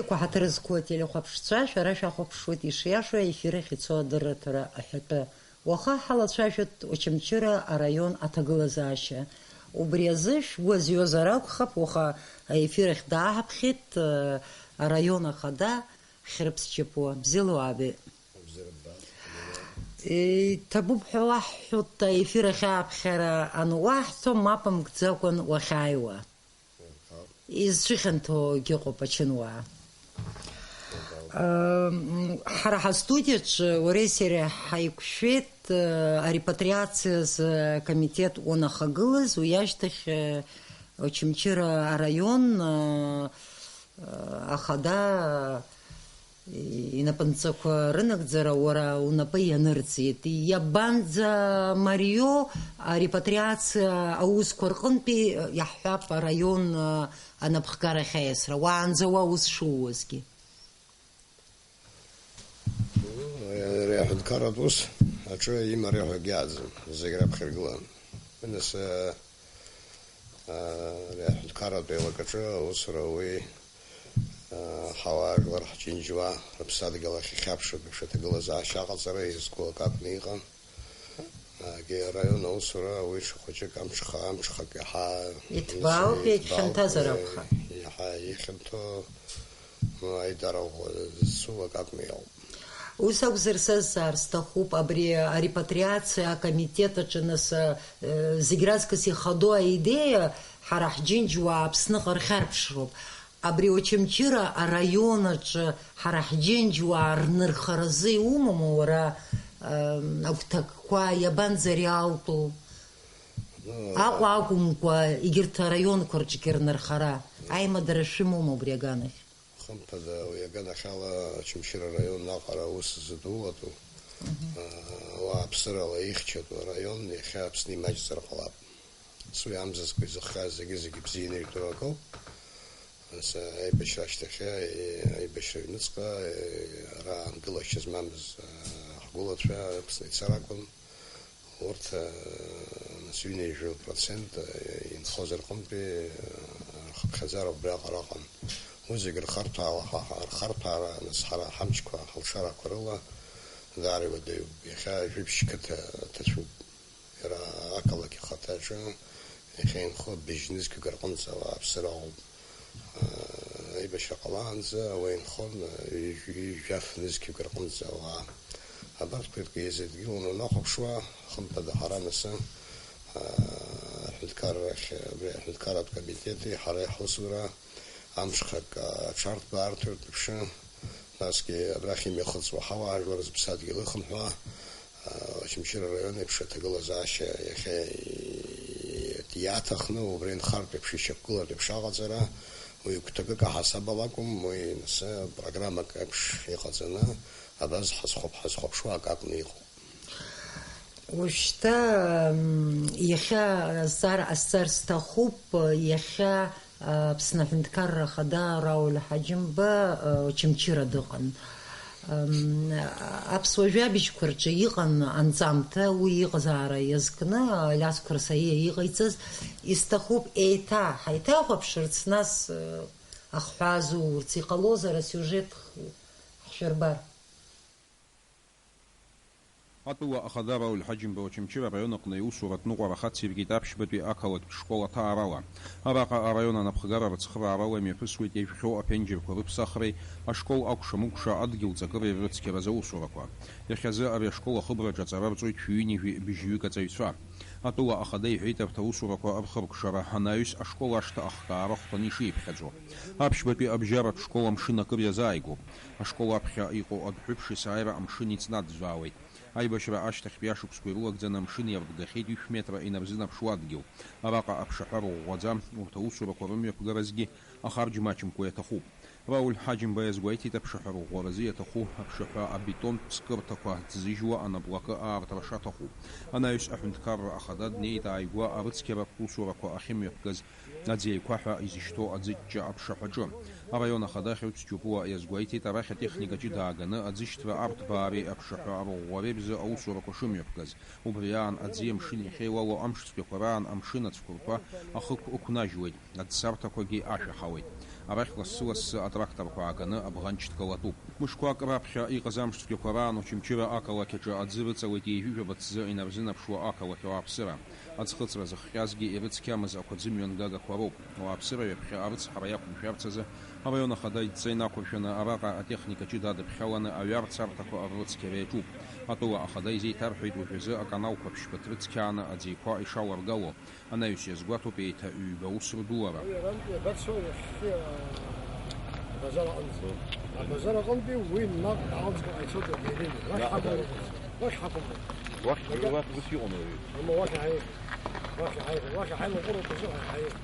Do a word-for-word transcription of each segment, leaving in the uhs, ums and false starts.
Ҳаҭыр зқәу ателехәаԥшцәа, шәара шәахәаԥшуеит ишиашоу аефир ахь ицо адырраҭара аҳәатәы. Уаха ҳалацәажәоит Очамчыра араион аҭагылазаашьа. Убри азы шәгәы азҩозар акәхап, уаха аефир ахь дааҳаԥхьеит, э, араион ахада Хьрыԥс Ҷапуа. Бзиала уаабеит. Иҭабуп ҳәа уаҳҳәоит, аефир ахь ааԥхьара ануаҳҭо, мап мкӡакәан уахьааиуа. Изцәыхьанҭоугьы ыҟоуп ачынуаа. Ам, ҳара ҳастудиаҿы уареи сареи ҳаиқәшәеит, э, арепатриациазы акомитет уанахагылаз, уи ашьҭахь, э, Очамчыра араион, э, э, ахада инапынҵақәа рынагӡара уара унапы ианырҵеит. Иабанӡа марио арепатриациа аусқәа рҟынтәи, иаҳҳәап, араион, а, анапхгарахь аиасра, уаанӡа уа ус шууазгьы? Ари аҳәынҭқарратә ус аҿы имариахәагьы аӡам, зегь раԥхьа иргылан. Нас, а, Ари аҳәынҭқарратә еилакаҿы аусура ауеи, ҳауаажәлар, ҳџьынџьуаа рыԥсадгьыл ахь ихьаԥшып еиԥш аҭагылазаашьа аҟаҵара изқәу акы акәны иҟан. Егьи араион аусура уи ҽа хәыҷык амҽха, амҽхак иаҳа Иҭбаауп, иаҳа иагьхьанҭазар акәхап. Иаҳа ихьанҭоу, ну, аидара ӷәӷәа зцу акы акәны иҟоуп. Ус акәзар, сазҵаар сҭахуп, абри арепатриациа акомитет аҿы нас, э, зегь раҵкыс ихадоу аидеиа ҳара ҳџьынџьуаа Аԥсныҟа рхьарԥшроуп. Абри Очамчыра араион аҿы ҳара ҳџьынџьуаа рнырхаразы иумоума уара, э, агәҭакқәа иабанӡариалтәу? Ну, Аҟәа акәымкәа, егьырҭ араионқәа рҿгьы рнырхара, аимадара шәымоума убри аганахь? Хымԥада, уи аганахьала Очамчыра араион аҟара аус зыдулатәу, Мгм. аа, ауааԥсырала ихьчатәу араион иахьа Аԥсны имаҷзар ҟалап. Ус уи амзызқәа изыхҟьаз зегьы-зегьы бзианы ирдыруа акоуп. Нас, аибашьра ашьҭахьы, е, аибашьра аҩныҵҟа, е, ара аангылашьа змамыз, аа, ҳгәылацәа Аԥсны ицар акәын. Урҭ, э, нас ҩынҩажәа процент, э, инхоз рҟынтәи, э, рхыԥхьаӡара убриаҟара ыҟан. Уи зегь рхарҭәаала, ҳа, ҳа, рхарҭәаара, нас ҳара ҳамчқәа, ҳалшарақәа рыла даара иуадаҩуп. Иахьа жәибжь қыҭа ҭацәуп. Иара ақалақь ахаҭаҿы иахьа инхо быжь нызқьҩык рҟынӡа ауааԥсыра ыҟоуп. Аибашьра ҟалаанӡа ауаа инхон ҩажәи жәаф нызқьҩык рҟынӡа ауаа. Абарҭқәа иркы еизыдгыланы унахәаԥшуа, хымԥада, ҳара нас, аа, аҳәынҭқаррахь, абри аҳәынҭқарратә комитети ҳареи ҳусура амҽхак аҽарҭбаартә еиԥш, насгьы абрахь имҩахыҵуа ҳауаажәлар зыԥсадгьыл ыхынҳәуа, Очамчыра араион еиԥш аҭагылазаашьа иахьа иаҭахны, убри нхартә еиԥш, ишьақәгылартә еиԥш аҟаҵара, уи гәҭакык аҳасабала акәым, уи нас программак еиԥш иҟаҵаны, абас ҳазхәап-, ҳазхәаԥшуа акы акәны иҟоуп. Уажәшьҭа, м, иахьа азҵаара ҟасҵар сҭахуп, иахьа Аԥсны Аҳәынҭқарра Ахада Рауль Ҳаџьымба, э, Очамчыра дыҟан. Ам, аԥсуа жәабжьқәа рҿы иҟан анҵамҭа, уи иҟазаара иазкны Алиас Қәарсаиа иҟаиҵаз. Исҭахуп еиҭа ҳаиҭахәаԥшырц, нас, э, ахҳәаа зуурц. Иҟалозар, асиужет х-, ҳшәырбар. Атәыла ахада Рауль Ҳаџьымба Очамчыра араион аҟны иусуратә ныҟәара хациркит аԥшьбатәи ақалақьтә школ аҭаарала. Араҟа араион анапхгара рыцхыраарала имҩаԥысуеит иажәхьоу аԥенџьырқәа рыԥсахреи ашкол акәша-мыкәша адгьыл ҵакыреи рыцқьаразы аусурақәа. Иахьазы ари ашкол ахыбраҿы аҵара рҵоит шәҩынҩажәи быжьҩык аҵаҩцәа. Атәыла ахада иҳәеит арҭ аусурақәа рхыркәшара анаҩс ашкол ашҭа ахкаара ахәҭаны ишиԥхьаӡо. Аԥшьбатәи абжьаратә школ амшын акыр иазааигәоуп. Ашкол аԥхьа иҟоу адәҳәыԥш есааира амшын иҵнаӡәӡәаауеит. Аибашьра ашьҭахьтәи ашықәсқәа ирылагӡаны амшын иарбгахьеит ҩышә метра инарзынаԥшуа адгьыл. Араҟа аԥшаҳәа рыӷәӷәаӡа, урҭ аусурақәа рымҩаԥгаразгьы ахарџь мачымкәа иаҭахуп. Рауль Ҳаџьымба иазгәеиҭеит аԥшаҳәа рыӷәӷәаразы иаҭаху аԥшаҳәа абетонтә скырҭақәа ӡыжьуа анаблакы аартра шаҭаху. Анаҩс аҳәынҭқарра ахада днеит ааигәа арыцқьаратә усурақәа ахьымҩаԥгаз аӡы еиқәаҳәа изышьҭоу аӡыҷҷа аԥшаҳәаҿы. Араион ахада Хьрыԥс Џьопуа иазгәеиҭеит, арахь атехника ҷыда ааганы аӡышьҭра арҭбаареи аԥшаҳәа арыӷәӷәареи рзы аусурақәа шымҩаԥгаз. Убри аан аӡи амшыни ахьеилало амш цәгьақәа раан амшын ацәқәырԥа ахықә ықәнажьуеит, аӡсарҭақәагьы ашәа ҳауеит. Арахь лассы-лассы атракторқәа ааганы абӷанҷ ҭгалатәуп. Мышқәак раԥхьа иҟаз амш цәгьақәа раан Очамчыра ақалақь аҿы аӡы рыҵалеит ҩажәижәаба ҭӡы инарзынаԥшуа ақалақь ауааԥсыра. Аӡхыҵра зыхҟьазгьы ирыцқьамыз ақәаӡымҩан гагақәа роуп. Ауааԥсыра ҩаԥхьа арыцҳара иақәымшәарц азы араион ахада идҵа инақәыршәаны араҟа атехника ҷыда адыԥхьаланы аҩарц арҭақәа ррыцқьара иаҿуп. Атәыла ахада изеиҭарҳәеит уажәазы аканалқәа ԥшьба ҭрыцқьааны аӡеиқәа ишаларгало. Анаҩс иазгәаҭоуп еиҭа ҩба аус рдулара. Абарҭ иахьхьи, а, абазар аҟынӡа. Абазар аҟынтәи уи наҟ аалҵгәаҟа ицоит Аделили. Уахь ҳакәым. Уахь ҳакәым. Уахь, уахь ус иҟоума уаҩы? Ама уахь иҳаиуеит. Уахь иҳаиуеит. Уахь иҳаилаҟәыроуп азы уахь иҳаиуеит.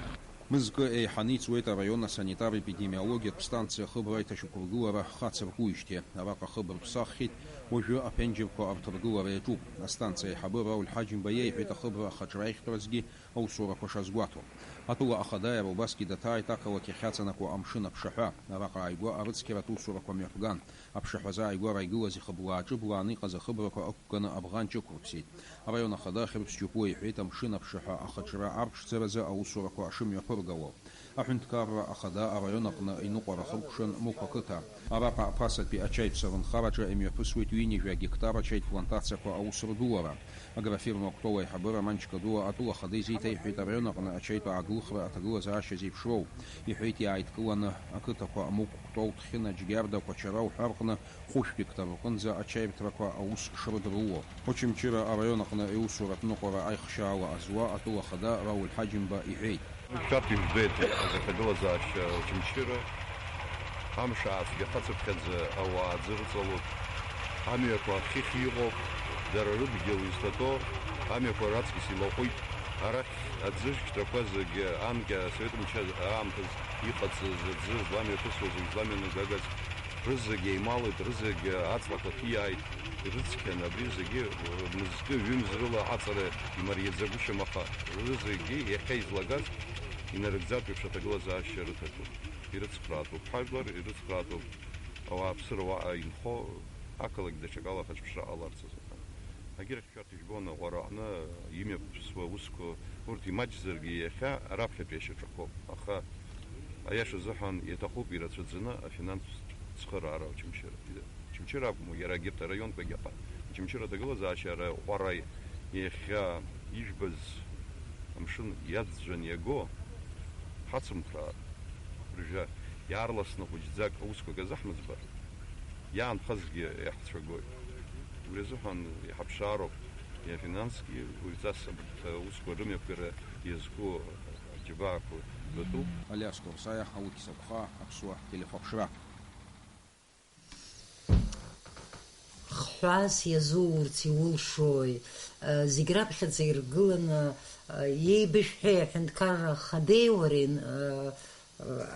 Мызкы еиҳаны ицуеит араион асанитар-епидемиологиатә станциа ахыбра аиҭашьақәыргылара хацыркуижьҭеи. Араҟа ахыбра ԥсаххьеит, уажәы аԥенџьырқәа рҭыргылара иаҿуп. Астанциа аиҳабы Рауль Ҳаџьымба иеиҳәеит ахыбра ахаҿра аихьтәразгьы аусурақәа шазгәаҭо. Атәыла ахада иара убасгьы даҭааит ақалақь ахьаҵанакуа амшын аԥшаҳәа. Араҟа ааигәа арыцқьаратә усурақәа мҩаԥган. Аԥшаҳәазы ааигәара игылаз ихыблаа-ҿыблааны иҟаз ахыбрақәа ықәганы абӷанҷ ықәрыԥсеит. Араион ахада Хьрыԥс Џьопуа иҳәеит амшын аԥшаҳәа ахаҿра арԥшӡаразы аусурақәа шымҩаԥыргало. Аҳәынҭқарра ахада араион аҟны иныҟәара ахыркәшан Мықә ақыҭа. Араҟа ԥасатәи ачаи ԥсарынхараҿы имҩаԥысуеит ҩынҩажәа гектар ачаи плантациақәа аус рдулара. Агрофирма Кәтол аиҳабы Роман Чкадуа атәыла ахада изеиҭеиҳәеит араион аҟны ачаитә ааглыхра аҭагылазаашьа зеиԥшроу. Иҳәеит, иааидкыланы ақыҭақәа Мықә, Кәтол, Ҭхьына, Џьгьарда, Кәачара уҳәа рҟны хәышә гектар рҟынӡа ачаирҭрақәа аус шрыдыруло. Очамчыра араион аҟны иусуратә ныҟәара аихшьаала азуа атәыла ахада Рауль Ҳаџьымба иҳәеит. Шәарҭ ижәбеит иҟаз аҭагылазаашьа Очамчыра. Амш ааҵгьы ахацыԥхьаӡа ауаа аӡы рыҵалоит. Амҩақәа ахьхьихьи иҟоуп, дара рыдгьыл изҭатәоу амҩақәа раҵкыс илаҟәит. Арахь аӡы шьҭрақәа зегьы анкьа асовет мчы аамҭаз иҟаҵаз аӡы зламҩаԥысуаз, зламҩаныгагаз рызегь еималеит, рызегь аҵлақәа ҭиааит, ирыцқьан абри зегьы, мызкы, ҩымз рыла аҵара имариаӡагәышьам, аха рызегьы иахьа излагаз инарыгӡартә еиԥш аҭагылазаашьа рыҭатәуп, ирыцхраатәуп ҳажәлар, ирыцхраатәуп ауааԥсыра уаҟа инхо, ақалақь даҽакала ахаҿыԥшра ҟаларц азыҳәан. Егьырахь шәарҭ ижәбон аҟәара аҟны имҩаԥысуа аусқәа, урҭ имаҷзаргьы иахьа раԥхьатәи ашьаҿақәоуп, аха аиаша азыҳәан иаҭахуп ирацәаӡаны афинанстә цхыраара Очамчыра. Очамчыра акәым, иара егьырҭ араионқәагьы аҟа. Очамчыра аҭагылазаашьа ара аҟәара иахьа ижәбаз амшын иаӡәӡәан иаго ҳацымхраар. Ржәа, иаарласны хәыҷӡак аусқәак азаҳмыӡбар, иаанхазгьы иаҳцәагоит. Уи азыҳәан иҳаԥшаароуп, иафинансгьы уаҩҵас абарҭ аусқәа рымҩаԥгара иазку аџьабаақәа датәуп. Алиас Қәарсаиа, Аухь Сақәхаа, Аԥсуа телехәаԥшра. Хҳәаас иазуурц иулшои? Зегь раԥхьаӡа иргыланы, иеибышәҳәеи аҳәынҭқарра ахадеи уареи,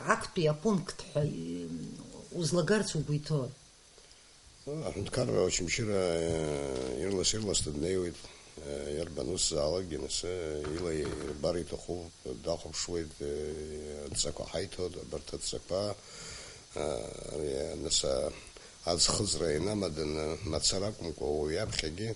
актәи апункт ҳәа узлагарц угәы иҭои? Аҳәынҭқарра Очамчыра ирлас-ирласны днеиуеит. Иарбан усзаалакгьы нас ила ирбар иҭахуп, дахәаԥшуеит, адҵақәа ҳаиҭоит, абарҭ адҵақәа, нас аӡхыҵра инамаданы мацара акәымкәа, уи аԥхьагьы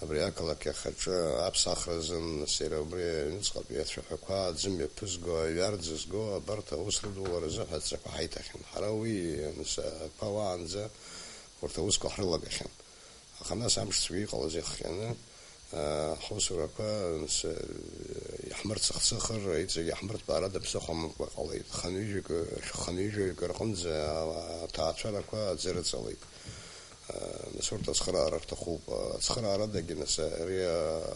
абри ақалақь ахаҿы аԥсахра азын, нас иара убри аҩныҵҟатәи ацәаҳәақәа, аӡы мҩаԥызго, аҩар ӡызго, абарҭ аус рыдуларазы ҳәа адҵақәа ҳаиҭахьан. Ҳара уи, нас, ақәа уаанӡа урҭ аусқәа ҳрылагахьан. Аха нас амш цәгьа иҟалаз иахҟьаны, аа, ҳусурақәа, нас, иаҳмырцыхцыхыр, иҵегь иаҳмыртәаарада ԥсыхәа амамкәа ҟалеит. Хынҩажәаҩык, хынҩажәаҩык рҟынӡа аҭаацәарақәа аӡы рыҵалеит. Нас урҭ ацхыраара рҭахуп. Ацхыраарадагьы, нас, ари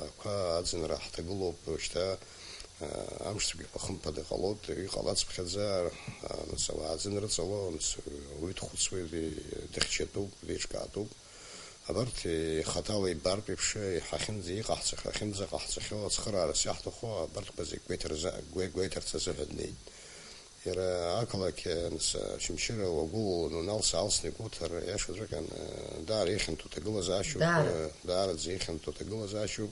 ақәа аӡынра ҳҭагылоуп шьҭа, амш цәгьақәа хымԥада иҟалоит, иҟалацыԥхьаӡа, нас, ауаа аӡы анрыҵало, нас, уаҩы дхәыцуеит, дыхьчатәуп, деиҿкаатәуп. Абарҭ ихаҭала ибартә еиԥш, иҳахьынӡа иҟаҳҵахьоу, ахьынӡаҟаҳҵахьоу ацхыраарас иаҳҭаху абарҭқәа зегь гәеиҭарза-, гәе-, гәеиҭарц азыҳәа днеит. Иара ақалақь, нас, Очамчыра уагәылаланы уналса-аалсны игәоуҭар, иашаҵәҟьаны, даара ихьанҭоу ҭагылазаашьоуп, Даара. Даараӡа ихьанҭоу ҭагылазаашьоуп.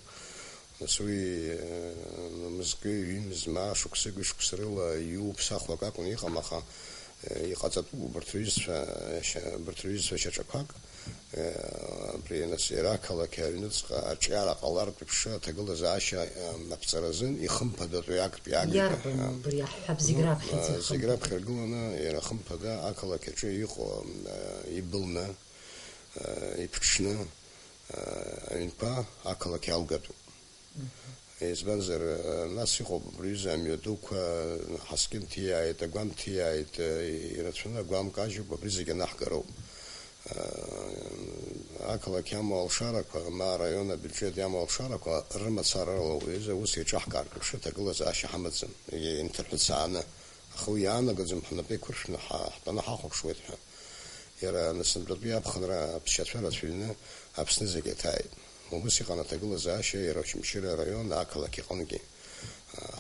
Нас уи, мызкы, ҩымз, ма шықәсыки шықәса рыла иуԥсахуа акакәны иҟам, аха Иҟаҵатәуп убарҭ рҩызцәа, шьа-, убарҭ рҩызцәа шьаҿақәак, э, абри, нас, иара ақалақь аҩныҵҟа аҿиара ҟалартә еиԥш аҭагылазаашьа, э, аԥҵаразын ихымԥадатәу актәи агага. Иарбан убри аҳәҳәаб зегь Ну, раԥхьаӡа э, зегь ихымԥадатәу? Раԥхьа иргыланы, иара хымԥада ақалақь аҿы иҟоу, э, ибылны, э, иԥҽны, э, аҩнқәа ақалақь иалгатәуп. Избанзар, нас иҟоуп абри аҩыза амҩадуқәа, ҳаскьын ҭиааит, агәам ҭиааит, ирацәаны агәам кажьуп, абри зегь анаҳгароуп. Ақалақь иамоу алшарақәа, ма араион абиуџьет иамоу алшарақәа рымацарала уаҩыза аус еиҿаҳкаартә еиԥш аҭагылазаашьа ҳамаӡам, инҭырҳәыцааны. Аха уи иаанагаӡом, ҳнапы еиқәыршәны ҳа-, ҳтәаны ҳахәаԥшуеит ҳәа. Иара анасынтәатәи аԥхынра аԥсшьацәа рацәаҩны Аԥсны зегь иаҭааит. Убыс иҟан аҭагылазаашьа иара Очамчыра араион ақалақь иҟынгьы.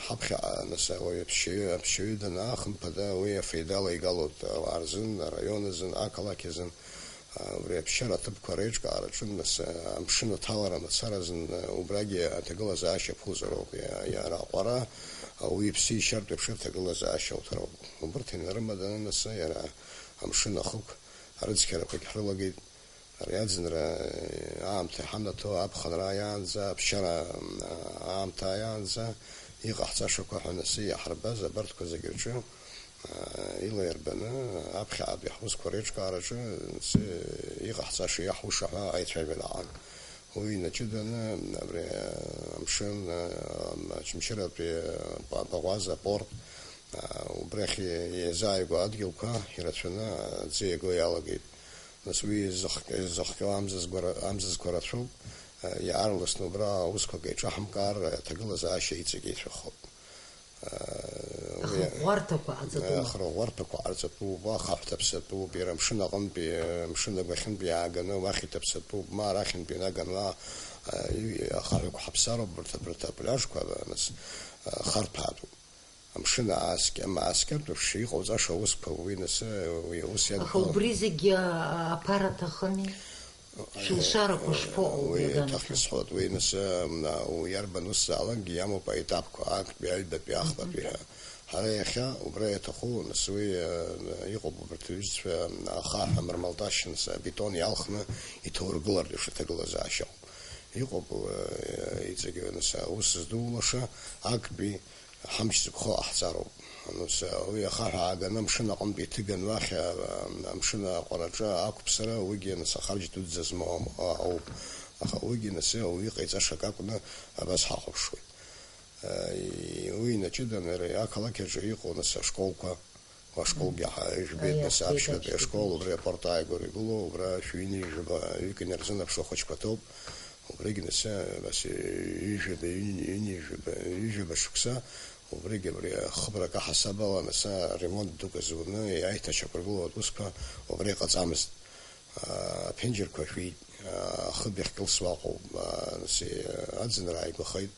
Ҳаԥхьаҟа, нас, ауаҩы аԥсшьаҩы, аԥсшьаҩы данаа, хымԥада, уи афеидала игалоит ауаа рзын, араион азын, ақалақь азын. Убри аԥсшьара аҭыԥқәа реиҿкаараҿы, нас, амшын аҭалара мацара азын, убрагьы аҭагылазаашьа ԥуҵәароуп иа-, иара аҟәара, ауаҩы иԥсы ишьартә еиԥш аҭагылазаашьа ауҭароуп. Убырҭ инарымаданы, нас, иара амшын ахықә арыцқьарақәагь ҳрылагеит. Ари аӡынра, э, аамҭа иҳанаҭо аԥхынра иаанӡа, аԥсшьара, м, аамҭа иаанӡа иҟаҳҵашақәа ҳәа анасы иаҳарбаз абарҭқәа зегьы рҿы, а, ила иарбаны, аԥхьаҟатәи ҳусқәа реиҿкаараҿы анасы иҟаҳҵаша иаҳуша ҳәа аицәажәара аҟан. Уи инаҷыданы абри, а, амшын, а, Очамчыратәи, а, Баӷәаза апорт, а, убрахь иазааигәоу адгьылқәа ирацәаны аӡы иаго иалагеит. Нас уи зыхҟьо, зыхҟьо амзызқәа ра-, амзызқәа рацәоуп, а, иаарласны убра аусқәак еиҿаҳамкаар, аҭагылазаашьа иҵегь еицәахоит. А, уи Ахырӷәӷәарҭақәа ҟаҵатәума? Ахырӷәӷәарҭақәа ҟарҵатәуп, уа ахаҳә ҭаԥсатәуп, иара амшын аҟынтәи, амшын агәахьынтәи иааганы уахь иҭаԥсатәуп, ма арахьынтәи инаганы уа, а, и-, ахаҳәқәа ҳаԥсароуп, абарҭ, абарҭ апляжқәа, нас, а, харҭәаатәуп. Амшын ааскьа, ма ааскьартә еиԥш иҟауҵаша аусқәа уи нас, уи аус Аха иадкылам. Убри зегьы, а, аԥара аҭахыми? Шәылшарақәа шԥаҟоу Уи иаганаҭо? Аҭахны сҳәоит, уи нас, а, у-, иарбан усзаалакгьы иамоуп аетапқәа, актәи, аҩбатәи, ахԥатәи ҳәа. Ҳара иахьа убра иаҭаху, нас, уи, а, иҟоуп убарҭ аҩызцәа, а, ахаҳә амармалташь, нас, абетон иалхны иҭоургылартә еиԥш аҭагылазаашьа ауп. Иҟоуп, а, иҵегьы, нас, аус здулаша актәи Ҳамч зықәхо ҟаҳҵароуп. Нас, уи ахаҳә ааганы амшын аҟынтә иҭыган уахь, а, амшын аҟәараҿы ақәԥсара, уигьы, нас, ахарџь дуӡӡа змоу ам-, а-, ауп. Аха уигьы, нас, ауаҩы иҟаиҵаша акакәны абас ҳахәаԥшуеит. А, и-, уи инаҷыданы, ари ақалақь аҿы иҟоу, нас, ашколқәа, ашколгьы ҳа-, ижәбеит, Аиаша, нас, аԥшьбатәи еиҭаԥшьбатәи. Ашкол, убри апорт ааигәара игылоу, убра шәҩыни жәаба, ҩык инарзынаԥшуа ахәыҷқәа ҭоуп. Убригь, нас, нас ҩажәаба, ҩынҩажәаба, ҩажәаба шықәса, убригь абри ахыбрак аҳасабала, нас, аремонт дук азуны, аиҭашьақәыргылоу аусқәа убра иҟаҵамызт. Аԥенџьырқәа шәит, ахыб иахькылсуа аҟоуп, нас, аӡынра ааигәахеит.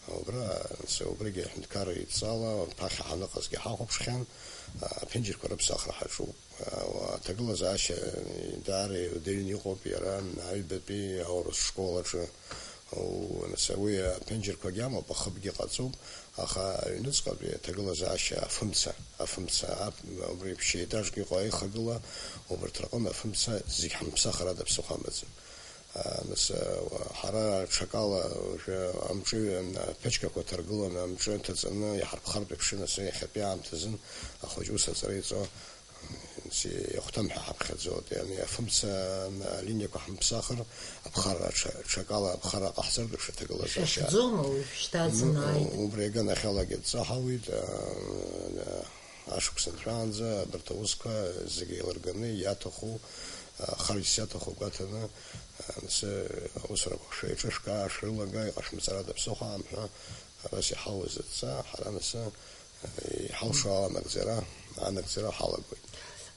Убра, нас, убригь аҳәынҭқарра идҵала, ԥахьа ҳаныҟазгьы ҳахәаԥшхьан, аԥенџьырқәа рыԥсахра ҳаҿуп. Аҭагылазаашьа даара иуадаҩны иҟоуп иара аҩбатәи аурыс школ аҿы. У-, нас, уи аԥенџьырқәагьы амоуп, ахыбгьы ҟаҵоуп, аха аҩныҵҟатәи аҭагылазаашьа афымца, афымца, ап-, убри ԥшьа етажк иҟоу аихагыла, убарҭ рҟны афымца зегь ҳамԥсахыр ада ԥсыхәа амаӡам. А, нас, а, ҳара ҽакала уажәы амҿы, а, ԥычкақәа ҭаргыланы, амҿы ҭаҵаны иҳарԥхартә еиԥш, нас, иахьатәи аамҭазын ахәыҷы ус аҵара иҵо, М, си-, иахәҭам ҳәа ҳаԥхьаӡоит, иани афымца, м, алиниақәа ҳамԥсахыр, аԥхарра ҽа-, ҽакала аԥхарра ҟаҳҵартә еиԥш аҭагылазаашьа. Шәахьӡома уажәшьҭа аӡын ааит? Убри аганахьалагьы дҵаҳауеит, а, а, ашықәс анҵәаанӡа абарҭ аусқәа зегьы еилырганы иаҭаху, а, харжьс иаҭаху гәаҭаны, а, нас, аусурақәа шәеиҿышәкаа, шәрылага, иҟашәымҵарада ԥсыхәа аамҳәа, абас иҳауз адҵа, ҳара нас, Иҳалшо ала анагӡара, анагӡара ҳалагоит.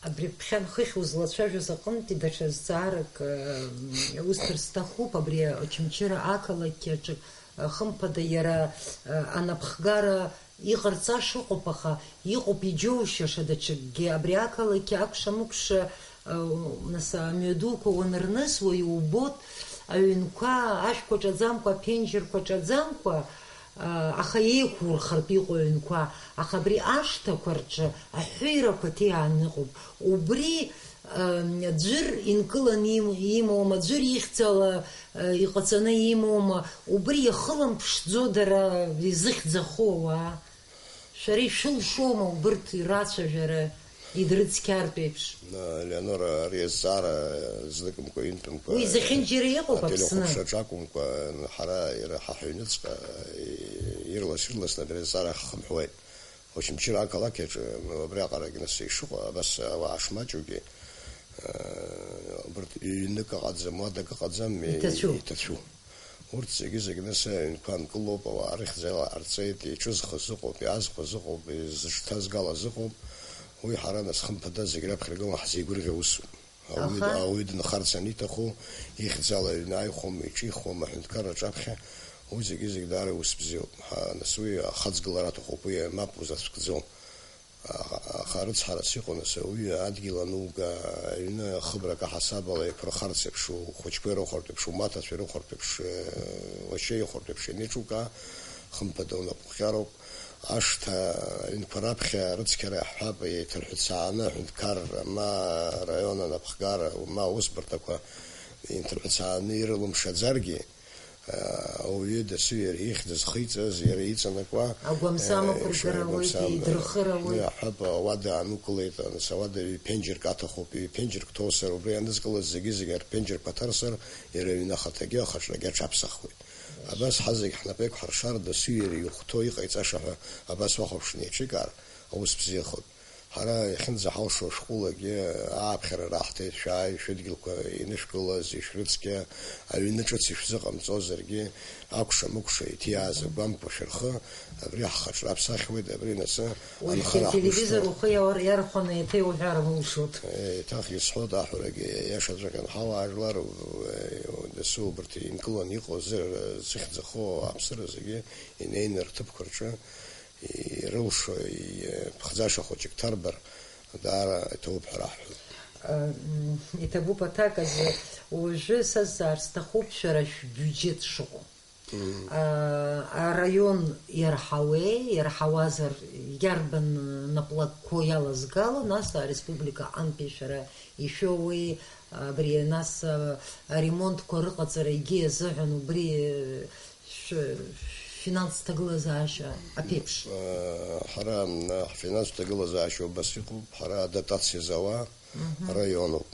Абри ԥхьан хыхь узлацәажәоз аҟынтәи даҽа зҵаарак, э, усҭар сҭахуп, абри Очамчыра ақалақь аҿы, э, хымԥада иара, э, анапхгара иҟарҵаша ыҟоуп, аха иҟоуп иџьоушьаша даҽакгьы. Абри ақалақь акәша-мыкәша, э, нас амҩадуқәа уанырнысуа иубоит, аҩнқәа ашәқәа ҿаӡамкәа, аԥенџьырқәа ҿаӡамкәа, Аха еиқәурхартә иҟоу аҩнқәа, аха абри ашҭақәа рҿы аҳәирақәа ҭиааны ыҟоуп. Убри, ам, аӡәыр инкыланы им-, имоума, аӡәыр ихьӡала, а, иҟаҵаны имоума, убри иахылымԥшӡо дара изыхьӡахо ауаа? Шәара ишәылшома убырҭ ирацәажәара? Идрыцқьартә еиԥш. Леонора, ари азҵаара зныкымкәа, интәымкәа, уи зехьынџьара иҟоуп Аԥсны. Ателехәаԥшраҿы акәымкәа, ҳара, иара ҳа ҳаҩныҵҟа, ирлас-ирласны абри азҵаара ҳхынҳәуеит. Очамчыра ақалақь аҿы, абриаҟарагь нас ишыҟоу, абас ауаа шмаҷугьы, э, убырҭ ҩнык ыҟаӡам, уадак ыҟаӡам, и-, Иҭацәу. Иҭацәу. Урҭ зегьы-зегь нас аҩнқәа анкылоуп, ауаа рыхьӡала ҟарҵеит, иҿызхыз ыҟоуп, иаазхәаз ыҟоуп, изыҽҭазгалаз ыҟоуп. Уи ҳара нас хымԥада зегь раԥхьа иргыланы ҳзеигәырӷьо усуп. Ауаҩы, Аха? Ауаҩы дынхарц аниҭаху, ихьӡала аҩны ааихәома, иҿихуама аҳәынҭқарра аҿаԥхьа, уи зегьы-зегь даара ус бзиоуп. Ҳа, нас уи ахаҵгылара аҭахуп, уи мап узацәкӡом. Аха, аха рыцҳарас иҟоу, нас, ауаҩы адгьыл ануга, аҩны хыбрак аҳасабала еиқәырхарц еиԥш, ухәыҷқәа ирыхәартә еиԥш, умаҭацәа ирыхәартә еиԥш, э, уашьа ихәартә еиԥш ианеиҿука, хымԥада унапҟҟьароуп. Ашҭа аҩнқәа раԥхьа рыцқьара иаҳҳәап, еиҭарҳәцааны аҳәынҭқарра, ма араион анапхгара, ма аусбарҭақәа инҭарҳәцааны ирылымшаӡаргьы, ауаҩы дасу иара ихьӡ зхиҵаз, иара иҵанакуа, Агәамсам э, ықәыргар ауеит, агәамсам, идырхыр ауеит. Иаҳҳәап, ауада аанукылеит, аныс ауада ҩ-ԥенџьырк аҭахуп, ҩ-ԥенџьырк ҭоусыр, убри анызкылаз зегьы-зегьы рԥенџьырқәа ҭарсыр, иара иҩны ахаҭагьы, ахаҿрагьы аҽаԥсахуеит. Абас ҳазегь ҳнапы еиқәҳаршар, дасу иара ихәҭоу иҟаиҵаша ҳәа абас уахәаԥшны иаҿикаар, аус бзиахоит. Ҳара иахьынӡаҳалшо ашколагьы ааԥхьара раҳҭеит, шәааи, шәыдгьылқәа инышәкылаз, ишәрыцқьа, аҩны ҿыц ишәзыҟамҵозаргьы, акәша-мыкәша иҭиааз агәамқәа шәырхы, абри ҳхаҿра аԥсахуеит, абри насы Уажәгьы анхара ателевизор ҳмышьҭуа. Ухы иауар-, иархәаны еиҭа иуҳәар улшоит. Еиҭах исҳәоит аҳәарагьы, иашаҵәҟьан ҳауаажәлар, дасу убарҭ инкыланы иҟоу зыр-, зыхьӡахо ауааԥсыра зегьы инеины рҭыԥқәа рҿы ирылшо, иԥхӡаша хәыҷык ҭарбар, даара иҭабуп ҳәа раҳҳәоит. М, иҭабуп аҭак азы. Уажәы сазҵаар сҭахуп шәара шәбиуџьет шыҟоу. Мм. А, араион иарҳауеи, иарҳауазар, иарбан наплакқәоу иалазгало, нас ареспублика антәи шәара ишәоуеи, абри, нас, а, аремонтқәа рыҟаҵара егьи азыҳәан убри, Шәфинанстә ҭагылазаашьа аԥеиԥш. Ҳара, м, ҳфинанстә ҭагылазаашьа убас иҟоуп, ҳара адотациа зауа Мгм. Раионуп.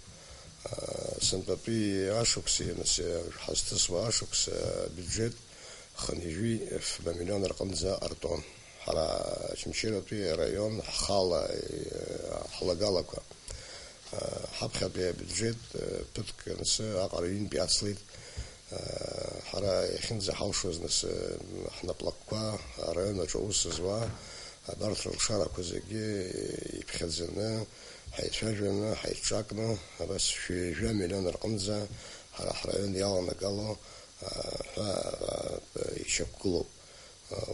Сынтәатәи ашықәси, нас, ҳазҭысуа ашықәс абиуџьет хынҩажәи фба миллион рҟынӡа артон. Ҳара Очамчыратәи араион ҳхала, ҳлагалақәа. Ҳаԥхьатәи абиуџьет ԥыҭк ансы аҟара ҩынтә иацлеит. Ҳара иахьынӡаҳалшоз, нас, ҳнаплакқәа араион аҿы аус зуа абарҭ рылшарақәа зегьы иԥхьаӡаны, ҳаицәажәаны, ҳаиҿакны, абас шәи жәа миллион рҟынӡа ҳара ҳраион иаланагало ҳәа ишьақәгылоуп.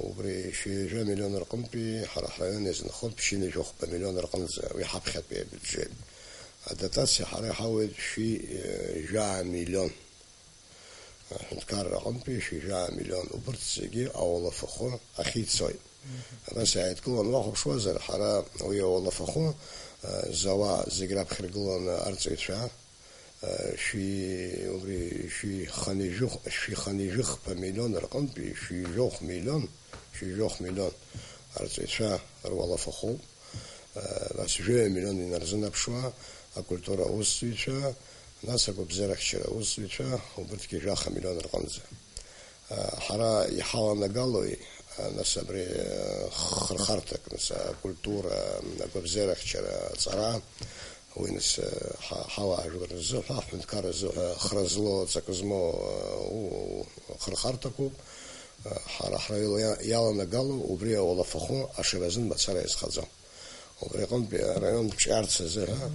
Убри шәи жәа миллион рҟынтәи ҳара ҳраион иазынхоит ԥшьынҩажәи хәба миллион рҟынӡа, уи ҳаԥхьатәи абиуџьет. Адотациа ҳара иҳауеит шәи, э, жәаа миллион. Аҳәынҭқарра аҟынтәи шәи жәаа миллион. Убырҭ зегьы ауалафахәы ахьицоит. Абас иааидкыланы уахәаԥшуазар, ҳара уи ауалафахәы, э, зауа зегь раԥхьа иргыланы арҵаҩцәа, Шәи, убри, шәи хынҩажәи, шәи хынҩажәи хԥа миллион рҟынтәи шәи жәохә миллион, шәи жәохә миллион арҵаҩцәа руалафахәуп. Нас жәаҩа миллион инарзынаԥшуа акультура аусзуҩцәа, нас агәабзиарахьчара аусзуҩцәа, убырҭгьы жәаха миллион рҟынӡа. Ҳара иҳаланагалои, нас, абри, хырхарҭак, нас, акультура, агәабзиарахьчара, аҵара, уи, нас, ҳа-, ҳауаажәлар рзыҳәа, ҳҳәынҭқарра азыҳәа хра злоу, ҵакы змоу, у-, у-, хырхарҭақәоуп. Ҳара ҳраион иа-, иаланагало убри ауалафахәы ашаразын мацара иазхаӡом. Убри аҟынтәи араион ҿиарц азыҳәа,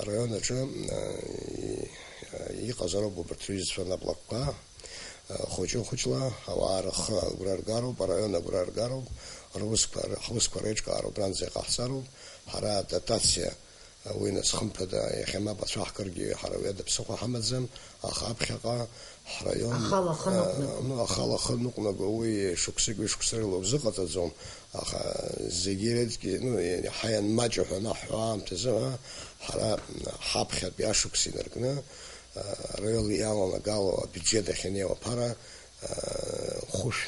араион аҿы, а, и-, иҟазароуп убарҭ рҩызцәа наплакқәа, а, хәыҷы-хәыҷла ауаа рхы агәра ргароуп, араион агәра ргароуп, русқәа, ҳусқәа реиҿкаара убранӡа иҟаҳҵароуп, ҳара адотациа Уи нас хымԥада, иахьа мап ацәаҳкыргьы ҳара уи ада ԥсыхәа ҳамаӡам, аха аԥхьаҟа ҳраион, Ахала ахы а, ныҟәнаго. ну, ахала ахы ныҟәнаго уи шықәсык ҩышықәса рыла узыҟаҵаӡом, аха зегьы ирыдгьы, ну, иаҳа ианмаҷу ҳәа анаҳҳәо аамҭазы, ҳара ҳаԥхьатәи ашықәс инаркны, а, араион иаланагало абиуџьет ахь инеиуа аԥара, хәышә,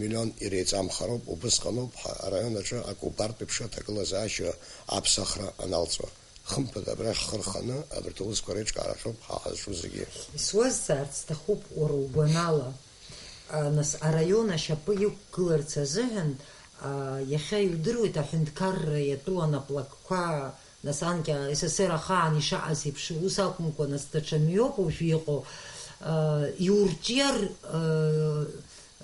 миллион иреиҵамхароуп, убысҟаноуп ҳа араион аҿы акы убартә еиԥш аҭагылазаашьа аԥсахра аналҵуа. Хымԥада абрахь ҳхы рханы абарҭ аусқәа реиҿкаара ахьоуп ҳа ҳазҿу зегьы. Суазҵаарц сҭахуп уара угәанала, а, нас араион ашьапы иқәгыларц азыҳәан, а, иахьа иудыруеит аҳәынҭқарра иатәу анаплакқәа, Нас анкьа С С С Р ахаан ишаҟаз еиԥш, ус акәымкәа, нас даҽа мҩоуп уажәы иҟоу, а, иурҿиар, а,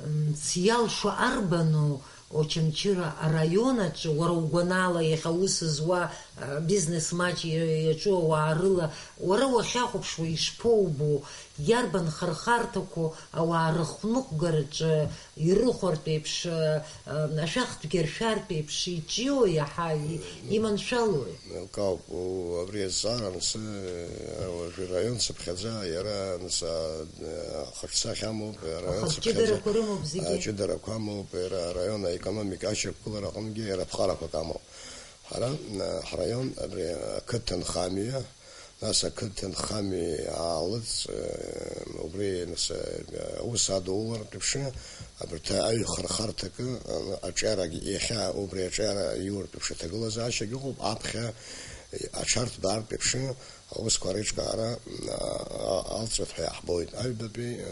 мц иалшо арбану Очамчыра араион аҿы, уара угәанала иахьа ус зуа, а, бизнес маҷ иа-, иаҿу ауаа рыла, уара уахьахәаԥшуа ишԥоубо, иарбан хархарҭақәоу ауаа рыхныҟәгараҿы ирыхәартә еиԥш, а, ашәахтәгьы аршәартә еиԥш иҿиоу иаҳа и-, иманшәалои? Еилкаауп, у-, абри азҵаара ансы, уажәы раион цыԥхьаӡа, иара ансы, а, хаҿсахьа амоуп, иара раион Аха цыԥхьаӡа, ҷыдарақәа рымоуп зегьы. а, ҷыдарақәа амоуп, иара араион аекономика ашьақәгылара аҟынгьы иара ԥҟарақәак амоуп. Ҳара, а, ҳраион абри ақыҭанхамҩа, нас ақыҭанхамҩа аалыҵ, э, убри, нас, э, аус адулартә еиԥш, абарҭ аҩхархарҭакы, э, аҿиарагь иахьа убри аҿиара иуртә еиԥш аҭагылазаашьагь ыҟоуп, аԥхьа аҽарҭбаартә еиԥш аусқәа реиҿкаара, а, а, алҵуеит ҳәа иаҳбоит. Аҩбатәи, э,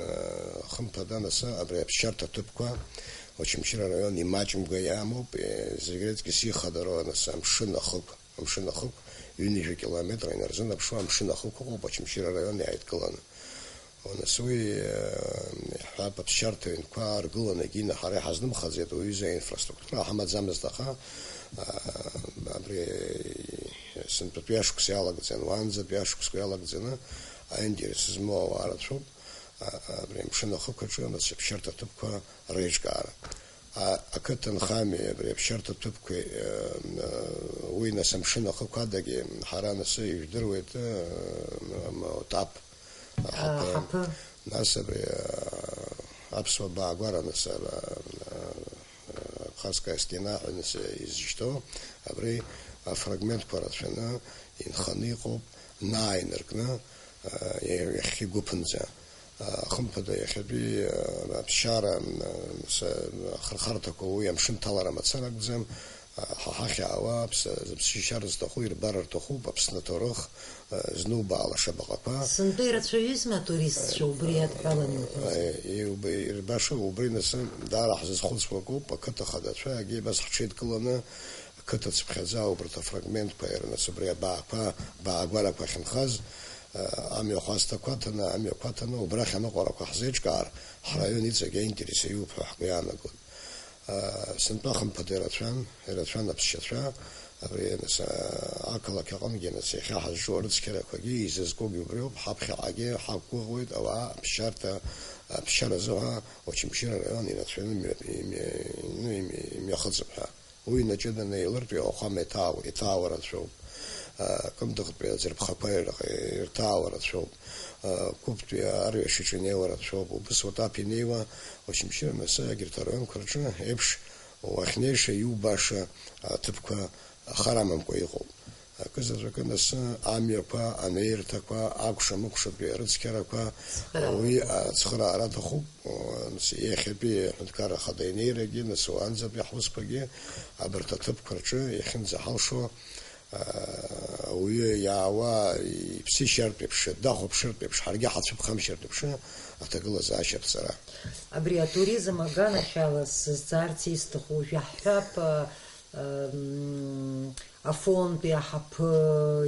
хымԥада, нас, абри аԥсшьарҭа ҭыԥқәа Очамчыра араион имаҷымкәа иамоуп, э, зегь рыҵкьыс ихадароу, нас, амшын ахықә. Амшын ахықә ҩынҩажәа километр инарзынаԥшуа амшын ахықә ыҟоуп Очамчыра араион иааидкыланы. Нас уи, э, иаҳҳәап, аԥсшьарҭа ҩнқәа ааргыланы егьины ҳара иҳазнымхаӡеит уаҩы изы аинфраструктура ҳамаӡамызт, аха, а, абри сынтәатәи ашықәс иалагӡан, уаанӡатәи ашықәсқәа иалагӡаны аинтерес змоу ауаа рацәоуп, а, абри амшын ахықә аҿы, нас, аԥсшьарҭа ҭыԥқәа реиҿкаара. А, ақыҭанхамҩеи абри аԥсшьарҭа ҭыԥқәеи, э, уи нас амшын ахықә адагьы, ҳара нас ижәдыруеит, э, м-, м-, ТАП аҳаԥы. Аҳаԥы. Нас абри, э, аԥсуа баагәара нас, э, э, Абхазская стена ҳәа нас изышьҭоу, абри афрагментқәа рацәаны инханы иҟоуп, нааинаркны, э, иахьа игәыԥынӡа. Хымԥада, иахьатәи, а, аԥсшьара, м, с-, ахырхарҭақәа уи амшын ҭалара мацара акәӡам, а, ҳа ҳахь аауа аԥс-, зыԥсшьара зҭаху ирбар рҭахуп, Аԥсны аҭоурых, а, знубаалаша баҟақәа. Сынтәа ирацәаҩызма атуристцәа убри адҳәалан иуҳәаз? Е, иуб-, ирбаша убри, нас, даара ҳзызхәыцуа акоуп, ақыҭа хадацәа, егьи абас ҳҽеидкыланы, Ақыҭа цыԥхьаӡа убарҭ афрагментқәа, иара нас убри абаақәа, баагәарақәа ахьынхаз, а, амҩахәасҭақәа аҭаны, амҩақәа аҭаны, убрахь аныҟәарақәа ҳзеиҿкаар, ҳраион иҵегь аинтерес иоуп ҳәа ҳгәы иаанагоит. А, сынтәа хымԥада ирацәан, ирацәан аԥсшьацәа, абри нас, а, ақалақь аҟынгьы нас иахьа ҳазҿу арыцқьарақәагьы изызкугьы убриоуп, ҳаԥхьаҟагьы ҳақәгәыӷуеит, ауаа аԥсшьарҭа, аԥсшьаразы ҳәа Очамчыра араион ирацәаҩны имҩа-, имҩа-, ну, имҩа-, имҩахыҵып ҳәа. Уи инаҷыданы еилыртәи ауахәама иҭаау-, иҭаауа рацәоуп. Кындыӷтәи аӡырԥхақәа ир-, ирҭаауа рацәоуп. Қәыԥтәи арҩаш иҿы инеиуа рацәоуп. Убыс Отаԥ инеиуа, очамчыра масы егьырҭ араионқәа рҿы еиԥш уахьнеиша иубаша аҭыԥқәа хар амамкәа иҟоуп. Акызаҵәыкы нас амҩақәа, анеирҭақәа, акәша-мыкәшатәи арыцқьарақәа, Цхыраара. Уи ацхыраара аҭахуп. Нас иахьатәи аҳәынҭқарра ахада инеирагьы, нас уаанӡатәи ҳусқәагьы абарҭ аҭыԥқәа рҿы иахьынӡаҳалшо, а, ауаҩы иаауа иԥсишьартә еиԥш, дахәаԥшыртә еиԥш, ҳаргьы ҳацәыԥхамшьартә еиԥш аҭагылазаашьа аԥҵара. Абри атуризм аганахьала сзызҵаарц исҭаху, уажә иаҳҳәап, а, м, Афонтәи аҳаԥы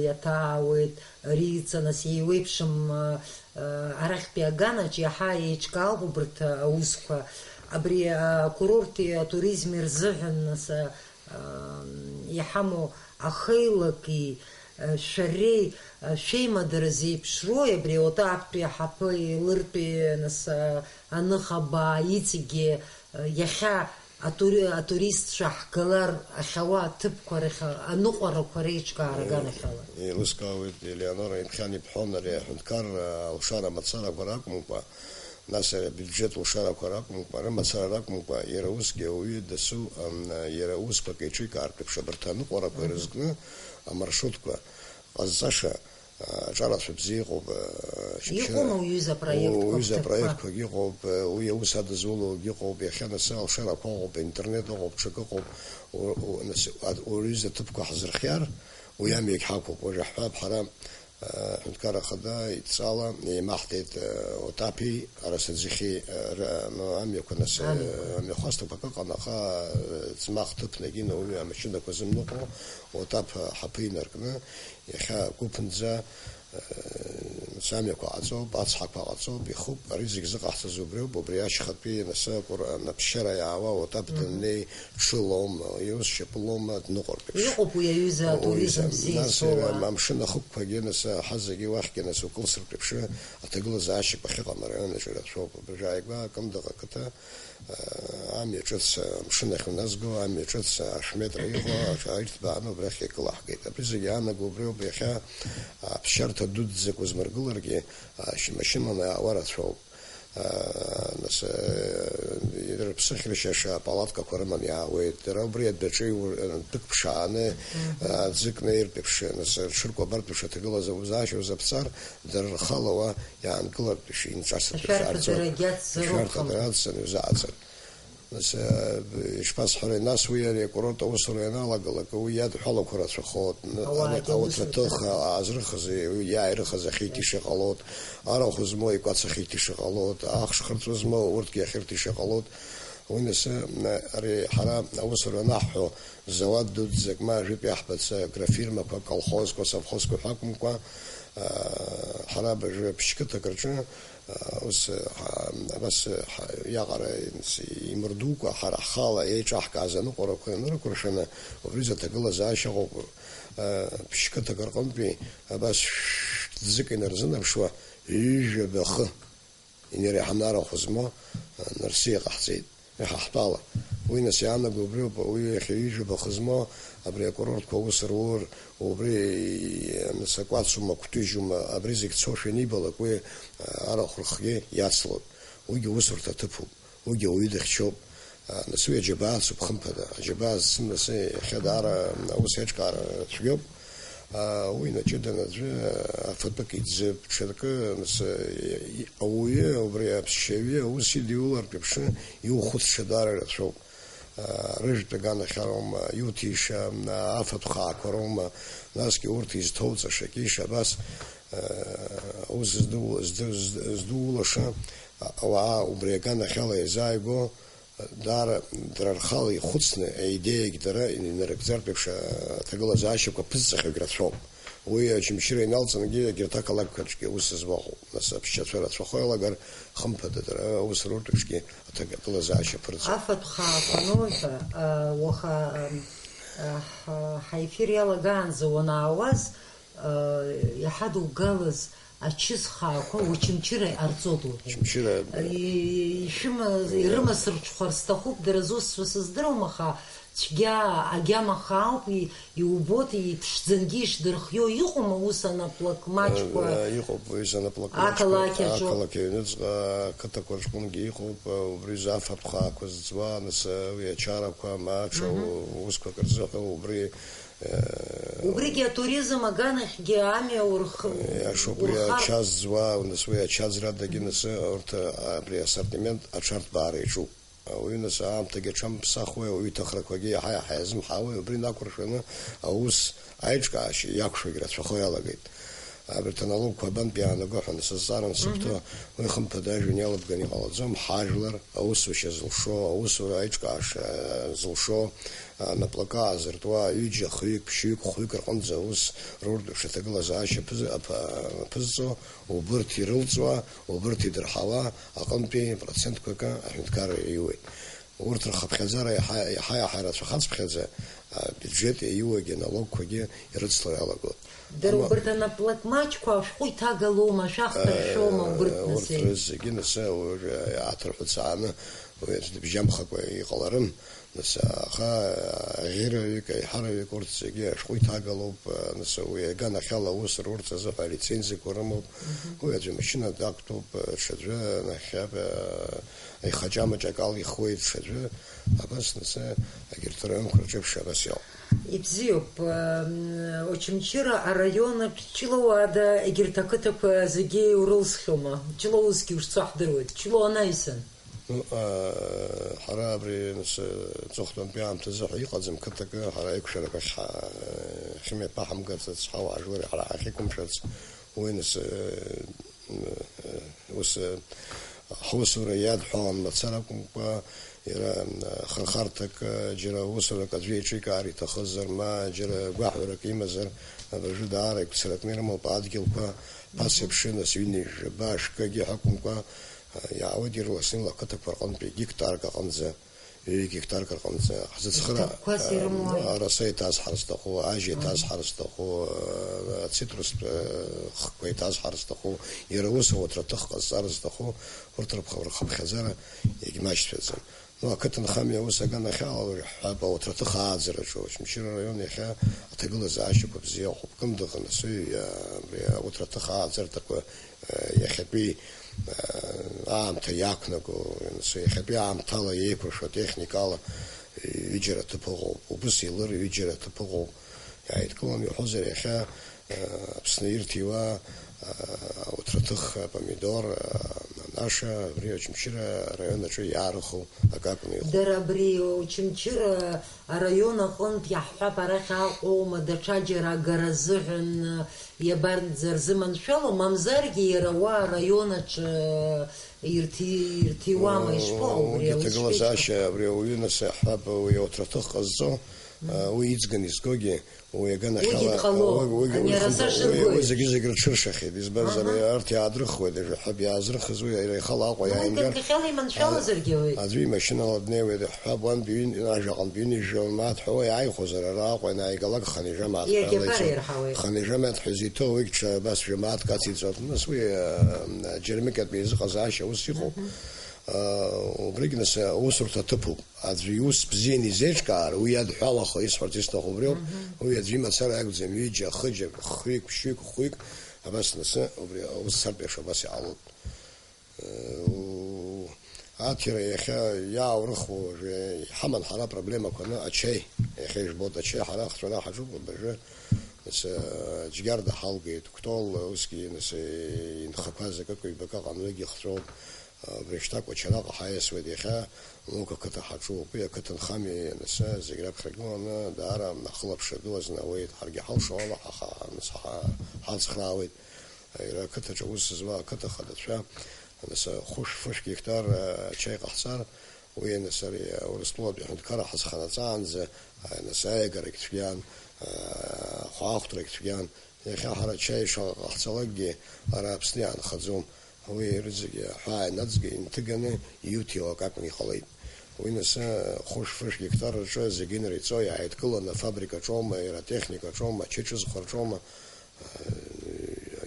иаҭаауеит, Рица, нас еиуеиԥшым, а, а, арахьтәи аганаҿ иаҳа еиҿкаауп убарҭ аусқәа. Абри акурорти атуризми рзыҳәан, нас, а, а, иҳамоу ахеилаки, а, шәареи, а, шәеимадара зеиԥшрои, абри Отаптәи аҳаԥы, Елыртәи, нас, а, аныхабаа иҵегьы, а, иахьа Атури-, атуристцәа ҳгалар ахьауа аҭыԥқәа рахь аныҟәарақәа реиҿкаара аганахьала. Еилыскаауеит, Елеонора иԥхьан ибҳәон ари аҳәынҭқарра алшара мацарақәа ракәымкәа, нас ари абиуџьет лшарақәа ракәымкәа, рымацара ракәымкәа, иара усгьы ауаҩы дасу, ам, иара усқәак еиҿикаартә еиԥш абарҭ аныҟәарақәа ирызкны амаршрутқәа ҟазҵаша, аҿарацәа бзиа иҟоуп, а, Шьамшьыра. Иҟоума уҩыза апроектқәа, уҩыза апроектқәагьы ыҟоуп, а, уи аус адызулогьы ыҟоуп, иахьа нас алшарақәа ыҟоуп, аинтернет ыҟоуп, ҽак ыҟоуп, у-, у-, нас, а, уҩыза ҭыԥқәа ҳзырхиар, уи амҩагь ҳақәуп. Уажә ҳҳәап, ҳара, а, аҳәынҭқарра ахада идҵала еимаҳдеит, а, Отаԥи Арасаӡыхьи, а, ра-, ну, амҩақәа, нас, а, амҩақәа, амҩахәасҭақәак ыҟан, аха, а, ӡмах ҭыԥ нагины уи амашьынақәа зымныҟәо, Отаԥ ҳаԥы инаркны, иахьа агәыԥынӡа, э, амҩақәа ҟаҵоуп, ацҳақәа ҟаҵоуп, ихуп, ари зегь зыҟаҳҵаз убриоуп, убри ашьхатәи, нас, акәыр-, анаԥшьара иаауа, Отаԥ даннеи, ҽылоума, иус шьапылома, дныҟәартә еиԥш. Иҟоуп уи аҩыза атуризм бзиа зфоу ауаа. Амшын ахықәқәагьы, нас, аҳа зегьы уахьгьы, нас, укылсыртә еиԥш, аҭагылазаашьақәа ахьыҟам араион аҿы ирацәоуп. Абыржәы ааигәа Кындыӷ ақыҭа, амҩа ҿыц, амшын ахь уназго, амҩа ҿыц ашә метра иҟоу аҿы ирҭбааны убрахь икылаҳгеит. Абри зегьы аанаго убриоуп, иахьа аԥсшьарҭа дуӡӡак узмыргыларгьы, ашьмашьынала иаауа рацәоуп. Нас, ирыԥсыхьрышьаша апалаткақәа рыманы иаауеит. Дара убри адәаҿы иу-, тәык ԥшааны, аӡы кны иртәеиԥш, нас, рҽыркәабартә еиԥш аҭагылазаашьа узаԥҵар, дара рхала уа иаангылартә еиԥш инҿасыртә еиԥш аарҵоит. Ашәарҭаҵарагьы ацзароуп. Ашәарҭаҵара ацҵаны иузааҵыртә. Нас, э, ишԥасҳәари, нас уи ари акурорт аусура ианалагалак, уи иадҳәалақәа рацәахоит. Н-, ауаагьы ан-, аусура ауаҭраҭых аҭаххеит. Аазрыхыз, уи иааирыхыз ахьеиҭиша ҟалоит, арахә змоу икәац ахьеиҭиша ҟалоит, ахш хырҵәо змоу урҭгьы ахьырҭиша ҟалоит. Уи нас, э, ари ҳара аусура анаҳҳәо, зауад дуӡӡак, ма жәытә иаҳбац агрофирмақәа, аколхозқәа, асовхозқәа ҳәа акәымкәа, э, ҳара абыржәы ԥшь-қыҭак рҿы, Ус, ҳа, абас, ҳа, иаҟара имырдукәа, ҳара ҳхала еиҿаҳкааз аныҟәарақәа инарықәыршәаны, убри изы аҭагылазаашьа ыҟоуп. Ԥшь-қыҭак рҟынтәи абас шә-, ӡык инарзынаԥшуа, ҩажәа бахы инареиҳаны арахә змоу, Нарсиа ҟаҳҵеит. Иҳаҳтәала. Уи, нас, иаанаго убриоуп, уи иахьа ҩажәаба хы змоу абри акурортқәа аус рур, убри, нас, акәацума, акәтыжьума, абри зегь цошәа анибалак, уи, а, арахә рхгьы иацлоит. Уигьы усурҭа ҭыԥуп, уигьы ауаҩы дыхьчоуп. А, нас, уи аџьабаа ацуп, хымԥада. Аџьабаа зцым, нас, иахьа даара аус еиҿкаара цәгьоуп. Уи наҷыданы аӡәы афатәык иӡып, ҽакы, нас, и-, ауаҩы, убри аԥсшьаҩы аус идиулартә еиԥш иухәыцша даара ирацәоуп. Рыжәтә аганахьароума, иуҭиша, афатә хаақәа роума, насгьы урҭ изҭоуҵаша кьиша абас, аус зду-, зду-, зду-, здуулаша ауаа убри аганахьала иазааигәоу, Даара дара рхала ихәыцны, аидеиагь дара инарыгӡартә еиԥш, аҭагылазаашьақәа ԥызҵахьоугь рацәоуп. Уи Очамчыра иналҵынгьы егьырҭ ақалақьқәаҿгьы аус змоу ыҟоуп. Нас аԥсшьацәа рацәахо иалагар, хымԥада, дара аус руртә еиԥшгьы аҭагылазаашьа ԥырҵәоит. Афатә хаақәа ануҳәа, а, уаха, а, а, ҳ-, ҳаефир иалагаанӡа уанаауаз, Иаҳа дугалаз ачыс хаақәа Очамчыра иҟарҵоит уҳәеит. Очамчыра, И-, ишәыма-, ирымасырҽхәар сҭахуп, дара зусҭцәа сыздыруам, аха цәгьа агьама хаауп, и-, иубоит, иԥшӡангьы ишдырхиоу. Иҟоума ус анаплак маҷқәа? Э, иҟоуп, уи анаплак маҷқәа ақалақь аҿы? Ақалақь аҩныҵҟа, ақыҭақәа рҿынгьы иҟоуп, убри азы афатә хаақәа зыӡуа, нас, уи ачарақәа, ма аҽа Мгм. усқәак рзыҳәа, убри Убригьы атуризм аганахьгьы амҩа урх-, Иашоуп, уи урхар. Ача зуа, нас уи ача ӡрадагьы, нас урҭ, а, абри ассортимент аҽарҭбаара иаҿуп. Ауаҩы, нас, аамҭагьы аҽамԥсахуеи, ауаҩы иҭахрақәагьы иаҳа-иаҳа иазымҳауеи, убри инақәыршәаны аус аиҿкаашьа иақәшәогь рацәахо иалагеит. Абарҭ аналогқәа абантәи иаанаго ҳәа, нас, азҵаара ансыбҭо, Мгм. уи хымԥада ажәҩан иалыбганы иҟалаӡом, ҳажәлар аусушьа зылшо, аусура аиҿкааша зылшо, Анаплакы аазыртуа ҩыџьа, хҩык, ԥшьҩык, хәҩык рҟынӡа аус руртә еиԥш аҭагылазаашьа аԥызҵо, убырҭ ирылҵуа, убырҭ идырҳауа аҟынтәи процентқәа акы аҳәынҭқарра иаиуеит. Урҭ рхыԥхьаӡара иаҳа-, иаҳа-иаҳа ирацәахацыԥхьаӡа, абиуџьет иаиуагьы, аналогқәагьы ирыцло иалагоит. Дара Ама- убарҭ анаплакмаҷқәа ашәҟәы иҭагалома, шәахҭаршәома, Э, убарҭ нас урҭ еи? Зегьы нас уажәы иааҭырҳәыцааны, уи аӡә дыбжьамхакәа иҟаларым. Нас, аха аӷьыраҩык, аиҳараҩык урҭ зегьы ашәҟәы иҭагалоуп, нас уи аганахьала аус рурц азыҳәа алицензиақәа рымоуп. Мгм. Уи аӡәы имашьына дақәтәоуп, ҽаӡәы нахьхьи, ихаҷамаҷ акала ихуеит, ҽаӡәы абас, нас, егьырҭ араионқәа рҿы еиԥш абас иҟоуп. Ибзиоуп, м, Очамчыра араион аҿы ҷлоу ада егьырҭ ақыҭақәа зегьы урылсхьоума? Ҷлоу усгьы ушцо ҳдыруеит. Ҷлоу анаҩсан? Ну, а, ҳара абри, нас, аҵыхәтәантәи аамҭазы ҳәа иҟаӡам, қыҭакы ҳара аиқәшәарақәахь ҳа-, ҳимҩаԥаҳамгарц, ацҳауаа жәлар ҳара ҳахьықәымшәарц, уи, нас, э, э, ус, э, ҳусура иадҳәалан мацара акәымкәа, иара, э, хырхарҭак, э, џьара усурак аӡәы иҿикаар иҭахызар, ма џьара гәаҳәарак имазар, абыржәы даара игәцаракны ирымоуп адгьылқәа, ԥаса еиԥш, нас, ҩынҩажәаба шкагьы ҳакәымкәа, Иаауеит ирласны ақыҭақәа рҟынтәи гектарк аҟынӡа, ҩ-гектарк рҟынӡа ҳзыцхыра-, Рҭакқәас ирымои? Араса иҭазҳар зҭаху, ажьа Мгм. Иҭазҳар зҭаху, ацитрустә хкқәа иҭазҳар зҭаху, иара ус ауаҭраҭых ҟазҵар зҭаху, урҭ рыԥха-, рхыԥхьаӡара иагьмашьцәаӡам. Ну, ақыҭанхамҩа аус аганахьала уажә ҳҳәап, ауаҭраҭых ааӡараҿы Очамчыра араион иахьа аҭагылазаашьақәа бзиахәуп. Кындыӷ анасыҩ, абри ауаҭраҭых ааӡарҭақәа иахьатәи, э, аамҭа иақәнаго, нас, иахьатәи аамҭала еиқәыршәо техникала ҩыџьара аҭыԥ ыҟоуп, убыс еилыр ҩыџьара аҭыԥ ыҟоуп, иааидкыланы иуҳәозар, иахьа, э, Аԥсны ирҭиуа, э, ауҭраҭых, апомидор, э, ананаша, абри Очамчыра араион аҿы иаарыху акы акәны иҟоуп. Дара абри Очамчыра араион аҟынтә, иаҳҳәап, арахь Аҟәоума, даҽаџьара агара азыҳәан, иабанӡа рзыманшәало, мамзаргьы иара уа араион аҿы ирҭи-, ирҭиуама, ишԥоу, убри Уигьы алыҵшәеиԥш? Ҭагылазаашьа, абри ауаҩы, нас, иаҳҳәап, уи ауҭраҭых ҟазҵо, Мгм. уи иӡганы изгогьы, уи аганахьала, Уигьы дҟалом, уи, уи, ани уи, араса уи, шыргоит. Уи зегьы-зегь рыҽыршахьеит, избанзар, Аҳа. Арҭ иаадырхуеит, ажәа ҳәап иаазрыхыз, уи иара ихала Аҟәа Уи иааимгар, ганахьала иманшәалазаргьы ауеит. Аӡәы имашьынала днеиуеит, иаҳҳәап, уантәи ҩын-, ажәаҟантә ҩынҩажәа мааҭ ҳәа уа иааихәозар, ара Аҟәа ианааигалак хынҩажәа мааҭ ҳәа Иагьабар ала ицо-, ирҳауеит. Хынҩажәа мааҭ ҳәа изиҭо уигь ҽа абас жәа мааҭк ациҵоит. Нас уи, а, џьармыкьатәи изыҟазаашьа ус иҟоуп. Мгм. А, убригь, нас, аусурҭа аҭыԥуп. Аӡәы иус бзианы изеиҿкаар, уи иадҳәалахо исҳәарц исҭаху убриоуп. Мгм. Уи аӡәы имацара акәӡам, ҩыџьа, хыџьа, хҩык, ԥшьҩык, хәҩык, абас, нас, убри аус сартә еиԥш абас иҟалоит. Э, у-, аҭира иахьа иааурыхуа уажәы иҳаман ҳара апроблемақәа, аны ачаи, иахьа ижәбоит, ачаи ҳара ахҵәара ҳаҿуп абыржәы, нас, э, Џьгьарда ҳалгеит, Кәтол, усгьы, нас, э, инхақәаз акык-ҩбак ыҟан, уигьы хҵәоуп. Э, убри шьҭа Кәачараҟа ҳаиасуеит иахьа, Лука ақыҭа ҳаҿуп, уи ақыҭанхамҩа ианысы зегь раԥхьагыланы даара ахылаԥшра ду азын ауеит, ҳаргьы ҳалшо ала ҳаха-, нас ҳа-, ҳацхраауеит. Иара ақыҭаҿы аус зуа ақыҭа хадацәа, нас, хәышә-фышә гектар, а, чаи ҟаҳҵар, уи, нас, ари Урыстәылатәи аҳәынҭқарра ҳазханаҵаанӡа, а, нас, аиагарагь цәгьан, а, ахәаахәҭрагь цәгьан. Иахьа ҳара ачаи шаҟа ҟаҳҵалакгьы, ара Аԥсны иаанхаӡом. Уи рызегьы аҳәаа инадҵгьы инҭыганы иуҭиуа акакәны иҟалеит. Уи, нас, хәышә-фышә гектар рҿы зегьы инареиҵо, иааидкыланы афабрикаҿоума, иара атехникаҿоума, ачаи ҿызхуа рҿоума,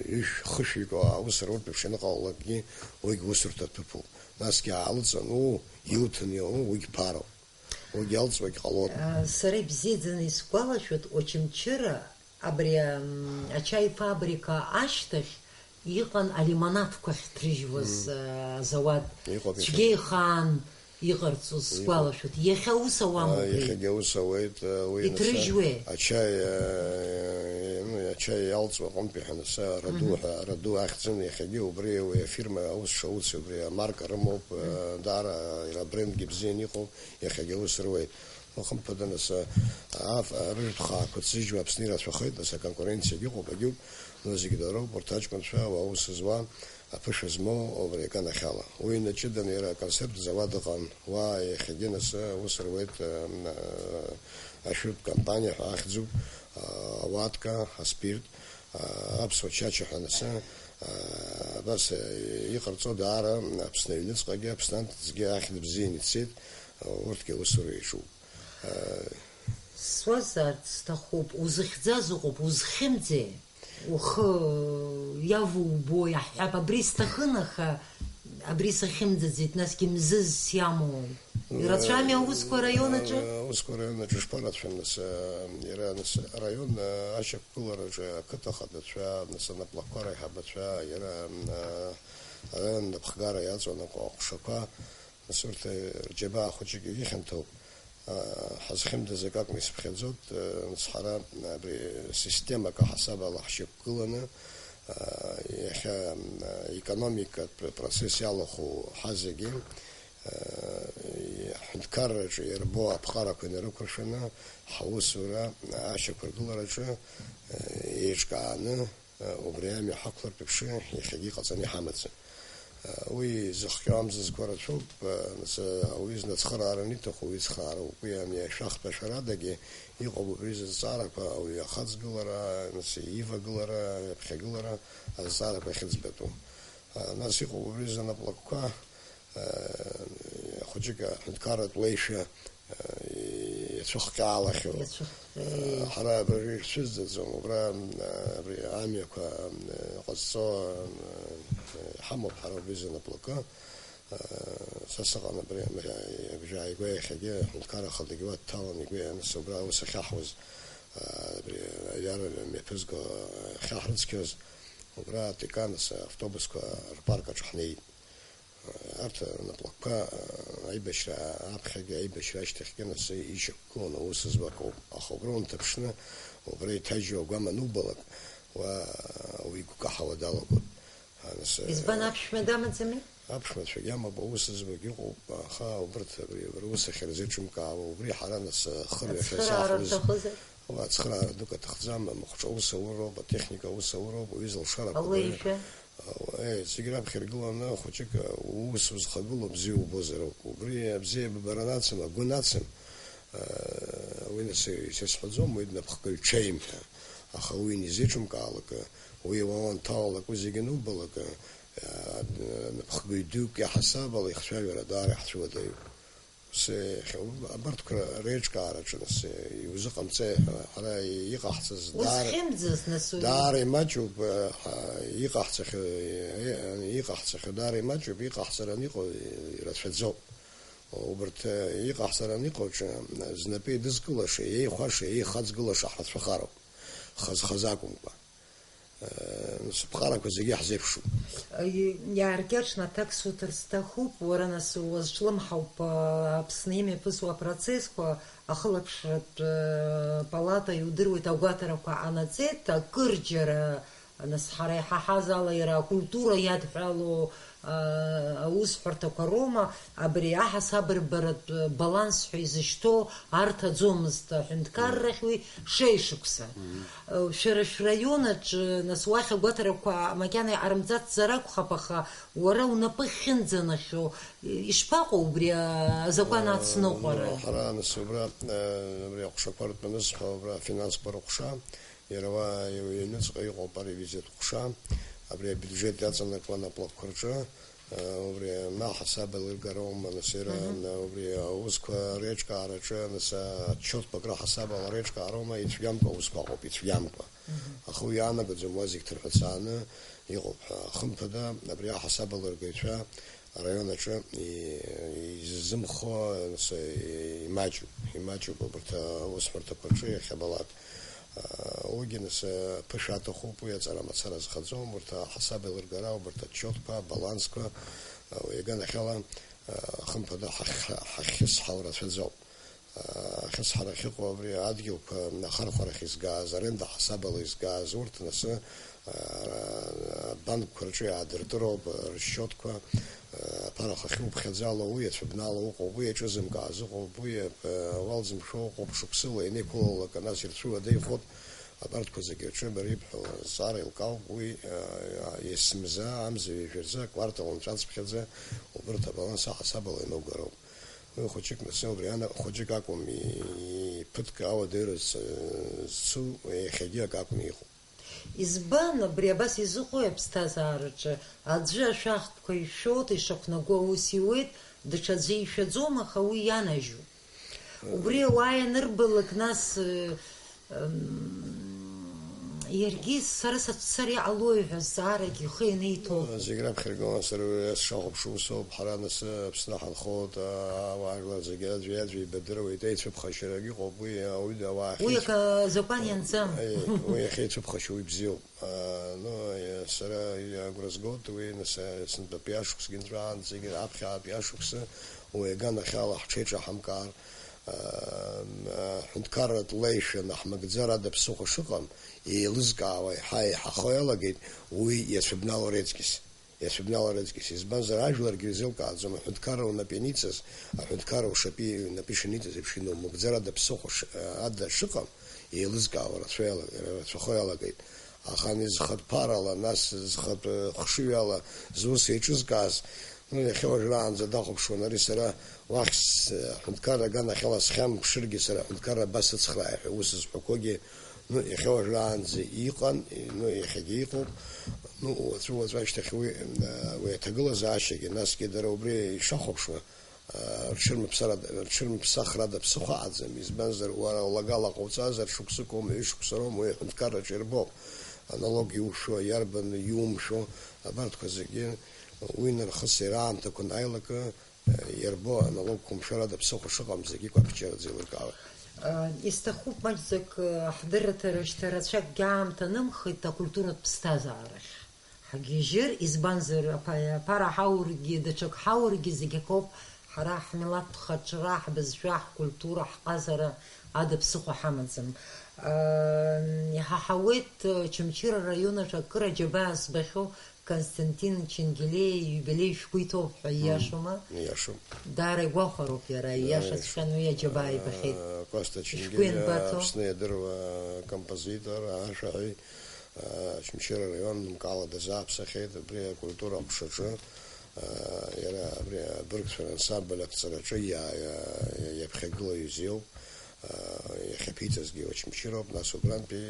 Ҩышә-хышәҩык аус руртә еиԥш ианыҟалалакгьы, уигь усурҭа ҭыԥуп. Насгьы аалыҵану, иуҭаны иауну, уигь ԥароуп. Уигь алҵуагь ҟалоит. Сара ибзиаӡаны исгәалашәоит, Очамчыра абри, м, ачаи фабрика ашьҭахь иҟан алимонадқәа ахьҭрыжьуаз, Мм. а, азауад. Иҟоуп, Цәгьа иахьагьы. Ихаан. Иҟарҵоз Иҟоуп. Сгәалашәоит. Иахьа ус ауама Аа, убри? Иахьагьы аус ауеит, а, уи Иҭрыжьуеи? Ачаи, а, ну, ачаи иалҵуа аҟынтәи ҳанаса, Раду Мгм. ҳәа, Раду ахьӡын иахьагьы убри, уи афирма аус шауц убри амарка рымоуп, а, Мгм. даара иара абрендгьы бзианы иҟоуп, иахьагьы аус руеит. Хымԥада, нас, а, аф-, а, рыжәтә хаақәа ҭзыжьуа Аԥсны ирацәахеит, нас, аконкуренциагьы ыҟоуп, агьуп, но зегь дароуп, урҭ аҷкәынцәа, ауаа аус зуа, аԥышәа змоу убри аганахьала. Уи инаҷыданы иара аконсервтә зауад ыҟан, уа иахьагьы, нас, аус руеит, а, а, ашәытә компаниа ҳәа ахьӡуп, а, ауатка, аспирт, а, аԥсуа чача ҳәа, нас, а, абас, а, иҟарҵо даара Аԥсны аҩныҵҟагьы, Аԥсны анҭыҵгьы ахьӡ бзианы ицеит. Урҭгьы аусура иаҿуп. Суазҵаарц сҭахуп, узыхьӡаз ыҟоуп, узхьымӡеи? Ухы иавубо иаҳҳәап, абри сҭахын, аха абри сахьымӡаӡеит, насгьы мзызс иамоу. Ирацәами аусқәа араион аҿы? Аусқәа араион аҿы шԥарацәам, нас, иара, нас, араион ашьақәгылараҿы ақыҭа ахадацәа, нас, анаплакқәа реиҳабацәа, иара, араион напхгара иаҵанакуа аҟәшақәа, нас урҭ рџьабаа хәыҷык ихьанҭоуп. Ҳазхьымӡаз акакәны исыԥхьаӡоит, нас ҳара абри системак аҳасабала ҳшьақәгыланы, иахьа аекономикатә процесс иалахәу ҳазегьы, ҳҳәынҭқарраҿы иарбоу аԥҟарақәа инарықәыршәаны, ҳаусура ашьақәыргылараҿы еиҿкааны, Убри амҩа ҳақәлартә еиԥш, иахьагьы иҟаҵаны иҳамаӡам. Уи зыхҟьо амзызқәа рацәоуп, нас ауаҩы зны ацхыраара аниҭаху, уи цхраароуп. Уи ани ашәахтә ашәарадагьы иҟоуп убри зызҵаарақәа, ауаҩы ахаҵгылара, нас ивагылара, иаԥхьагылара азҵаарақәа ахьыӡбатәу. Нас иҟоуп убри зынаплакқәа, Хәыҷык аҳәынҭқарратә леишәа иацәыхҟьаалахьоу. Иацәыхҟьа-, Ҳара абри шәцәызӡаӡом, убра, абри амҩақәа ҟазҵо иҳамоуп ҳара убри зынаплакы. Са сыҟан абри абжьааигәа иахьагьы аҳәынҭқарра ахадагьы уа дҭалан игәы ианыс убра аус ахьаҳуаз, абри аҩар мҩаԥызго ахьаҳрыцқьоз, убра Тиканас автобусқәа рпарк аҿы ҳнеит. Арҭ рнаплакқәа аибашьра аԥхьагьы, аибашьра ашьҭахьгьы нас ишьақәгыланы аус зуа акоуп. Аха убра унҭаԥшны, убра иҭажьу агәам анубалак, уа уи игәкаҳауа далагоит. Нас, Избан, аԥшәма дамаӡами? Аԥшәмацәагьы амоуп, аус зуагь ыҟоуп, аха убарҭ абри рус ахьырзеиҿымкаауа, убри ҳара нас хырҩахь Ацхыраара рҭахызар? Уа ацхыраара дук аҭахӡам, амахәҿа аус ауроуп, атехника аус ауроуп, уи зылшарақәа Алеишәа? Э, зегь раԥхьа иргыланы хәыҷык, э, уус узхагылоу бзиа убозар ауп. Убри абзиабара нацым, агәы нацым, э, уи нас исызҳәаӡом, уи днапхгаҩ ҽеим ҳәа. Аха уи инизеиҿымкаалакы, уи уа уанҭалалак, уи зегь анубалакы, э, напхгаҩ дук иаҳасаб ала ихцәажәара даара иаҳцәыуадаҩуп. Ус, иахьа, абарҭқәа реиҿкаараҿы, нас, иузыҟамҵеи ҳәа, ҳара иҟаҳҵаз даара, Узхьымӡаз, нас, уи? Даара имаҷуп, ҳа, иҟаҳҵахьоу, иҟаҳҵахьоу даара имаҷуп, иҟаҳҵаран иҟоу ирацәаӡоуп. Убарҭ, иҟаҳҵаран иҟоу аҿы знапы еидызкылаша, еихәаша, еихаҵгылаша ҳрацәахароуп, хаз-хаз акәымкәа. Сыԥҟарақәа зегьы иаҳзеиԥшуп. Иааркьаҿны аҭак суҭар сҭахуп, уара нас уазҿлымҳауп, Аԥсны имҩаԥысуа апроцессқәа ахылаԥшратә палата иудыруеит, агәаҭарақәа ҟанаҵеит, акырџьара, нас ҳара иҳаҳаз ала иара акультура иадҳәалоу аусҳәарҭақәа роума, абри аҳасабырбаратә баланс ҳәа изышьҭоу арҭаӡомызт аҳәынҭқаррахь уи шеишықәса. Шәара шәраион аҿы, нас, уахь агәаҭарақәа макьана иҟарымҵацзар акәхап, аха уара унапы ахьынӡанахьоу, ишԥаҟоу убри азакәан ацныҟәара? Ҳара, нас, убра, абри аҟәшақәа ртәы анысҳәа, убра афинансқәа рыҟәша, Иара уа аҩныҵҟа иҟоуп аревизиатә ҟәша, абри абиуџьет иаҵанакуа анаплакқәа рҿы, убри ма ҳасаб еилыргароума, нас, иара, Мгм. убри аусқәа реиҿкаараҿы, нас, отчетқәак раҳасабала реиҿкаароума, ицәгьамкәа аусқәа ыҟоуп, ицәгьамкәа. Мгм. Аха уи иаанагаӡом уа зегь ҭырҳәацааны иҟоуп ҳәа. Хымԥада, абри аҳасаб алыргаҩцәа араион аҿы и-, иззымхо, нас, имаҷуп, имаҷуп абарҭ аусҳәарҭақәа рҿы иахьабалак. Уигьы, нас, ԥышәа аҭахуп, уи аҵара мацара зхаӡом, урҭ аҳасаб еилыргара, убарҭ отчетқәа, абалансқәа, уи аганахьала, хымԥада, ҳахь-, ҳахьхьысҳау рацәаӡоуп. Ахьысҳара ахьыҟоу абри адгьылқәа ахархәарахь изгаз, аренда ҳасабала изгаз, урҭ, нас, абанкқәа рҿы иаадыртыроуп рсчиотқәа, аԥара хахьуԥхьаӡало, уи ацәыбнало уҟоуп, уи аҿызымкааз ыҟоуп, уи, э, уалзымшәо ыҟоуп, шықәсыла ианеиқәылалак, нас ирцәыуадаҩхоит. Абарҭқәа зегьы рҿы бара ибҳәо азҵаара еилкаауп, уи, э, есымза амза ҩажәа рзы, аквартал нҵәацыԥхьаӡа, убарҭ абаланс аҳасабала ианугароуп. Уи хәыҷык, нас, убри ана-, хәыҷык акәым, и-, и-, ԥыҭк ауадаҩра з-, зцу иахьагьы акы акәны иҟоуп. Избан абри абас изыҟоу аԥсҭазаараҿы? Аӡәы ашәахтәқәа ишәоит, ишақәнаго аус иуеит, Даҽаӡәы ишәаӡом, аха уи ианажьу. Убри ауаа ианырбалак, нас, э, м, иаргьы сара сацәцар иҟалои ҳәа зҵаарак ихы ианиҭо. Зегь раԥхьа иргылан сара уи сшахәаԥшуа усоуп, ҳара нас Аԥсны ҳанхоит, а, ауаажәлар зегьы аӡәи-аӡәи ибадыруеит, еицәыԥхашьарагь ыҟоуп, уи ауаҩы ауаа Уи ахьеицәыԥ-, акы азакәан ианӡам. Е, уи ахьеицәыԥхашьо уи бзиоуп. А, ну, е, сара агәра згоит уи, нас, а, сынтәатәи ашықәсгьы нҵәаанӡагьы, аԥхьаатәи ашықәса уи аганахьала ҳҽеиҿаҳамкаар, а, а, ҳәынҭқарратә леишәа наҳмыгӡар ада ԥсыхәа шыҟам еилызкаауа иаҳа еиҳахо иалагеит уи иацәыбнало реҵкьыс. Иацәыбнало реҵкьыс. Избанзар, ажәларгьы ирзеилкааӡом, аҳәынҭқарра унап ианиҵаз, аҳәынҭқарра ушапы, унапы ишаниҵаз еиԥш инаумыгӡар ада ԥсыхәа ш-, ада шыҟам еилызкаауа рацәа иала-, рацәахо иалагеит. Аха ани зхатә ԥарала, нас зхатә, э, хшыҩала зус еиҿызкааз, ну, иахьа уажәраанӡа дахәаԥшуан ари сара уахь с-, аҳәынҭқарра аганахьала схьамԥшыргьы, сара аҳәынҭқарра абас сыцхрааи ҳәа ус зҳәақәогьы, ну, иахьа уажәраанӡа иҟан, ну, иахьагьы иҟоуп, ну, уаҵәы-уаҵәы ашьҭахь уи, э, уи аҭагылазаашьагьы, насгьы дара убри ишахәаԥшуа, рҽырмыԥсара-, рҽырмыԥсахрада ԥсыхәа аӡам, избанзар, уара улагала ҟауҵазар, шықәсык аума, ҩышықәса роума, уи аҳәынҭқарраҿы ирбоуп, аналог иушәо, иарбан иумшәо, абарҭқәа зегьы уи нархысеи раамҭақәа анааилак, ирбо аналогқәа умшәарада ԥсыхәа шыҟам зегьы гәаԥхьчараӡа еилыркаауеит. Исҭахуп маҷӡак ҳдырраҭара шьҭа рацәакгьы аамҭа нымхеит акультуратә ԥсҭазаарахь. Ҳгьежьыр, избанзар, аԥа-, аԥара ҳаургьы, даҽак ҳаургьы зегь акоуп, ҳара ҳмилаҭ хаҿра, ҳбызшәа, ҳкультура, ҳҟазара ада ԥсыхәа ҳамаӡам. Иҳаҳауеит, Очамчыра араион аҿы акыр аџьабаа збахьоу Константин Ченгелиа ииубилеи шәгәы иҭоуп ҳәа, ииашоума? Ииашоуп. Даара игәахәароуп иара, ииашаҵәҟьаны уи аџьабаа ибахьеит. Косҭа Ченгелиа, Аԥсны иадыруа композитор, ашәаҳәаҩ. Очамчыра араион нымкаала дазааԥсахьеит, абри акультура аҟәшаҿы, иара абри абыргцәа рансамбль аԥҵараҿы иа-, иа-, иаԥхьагылаҩыс иоуп, иахьаԥиҵазгьы Очамчыроуп, нас убрантәи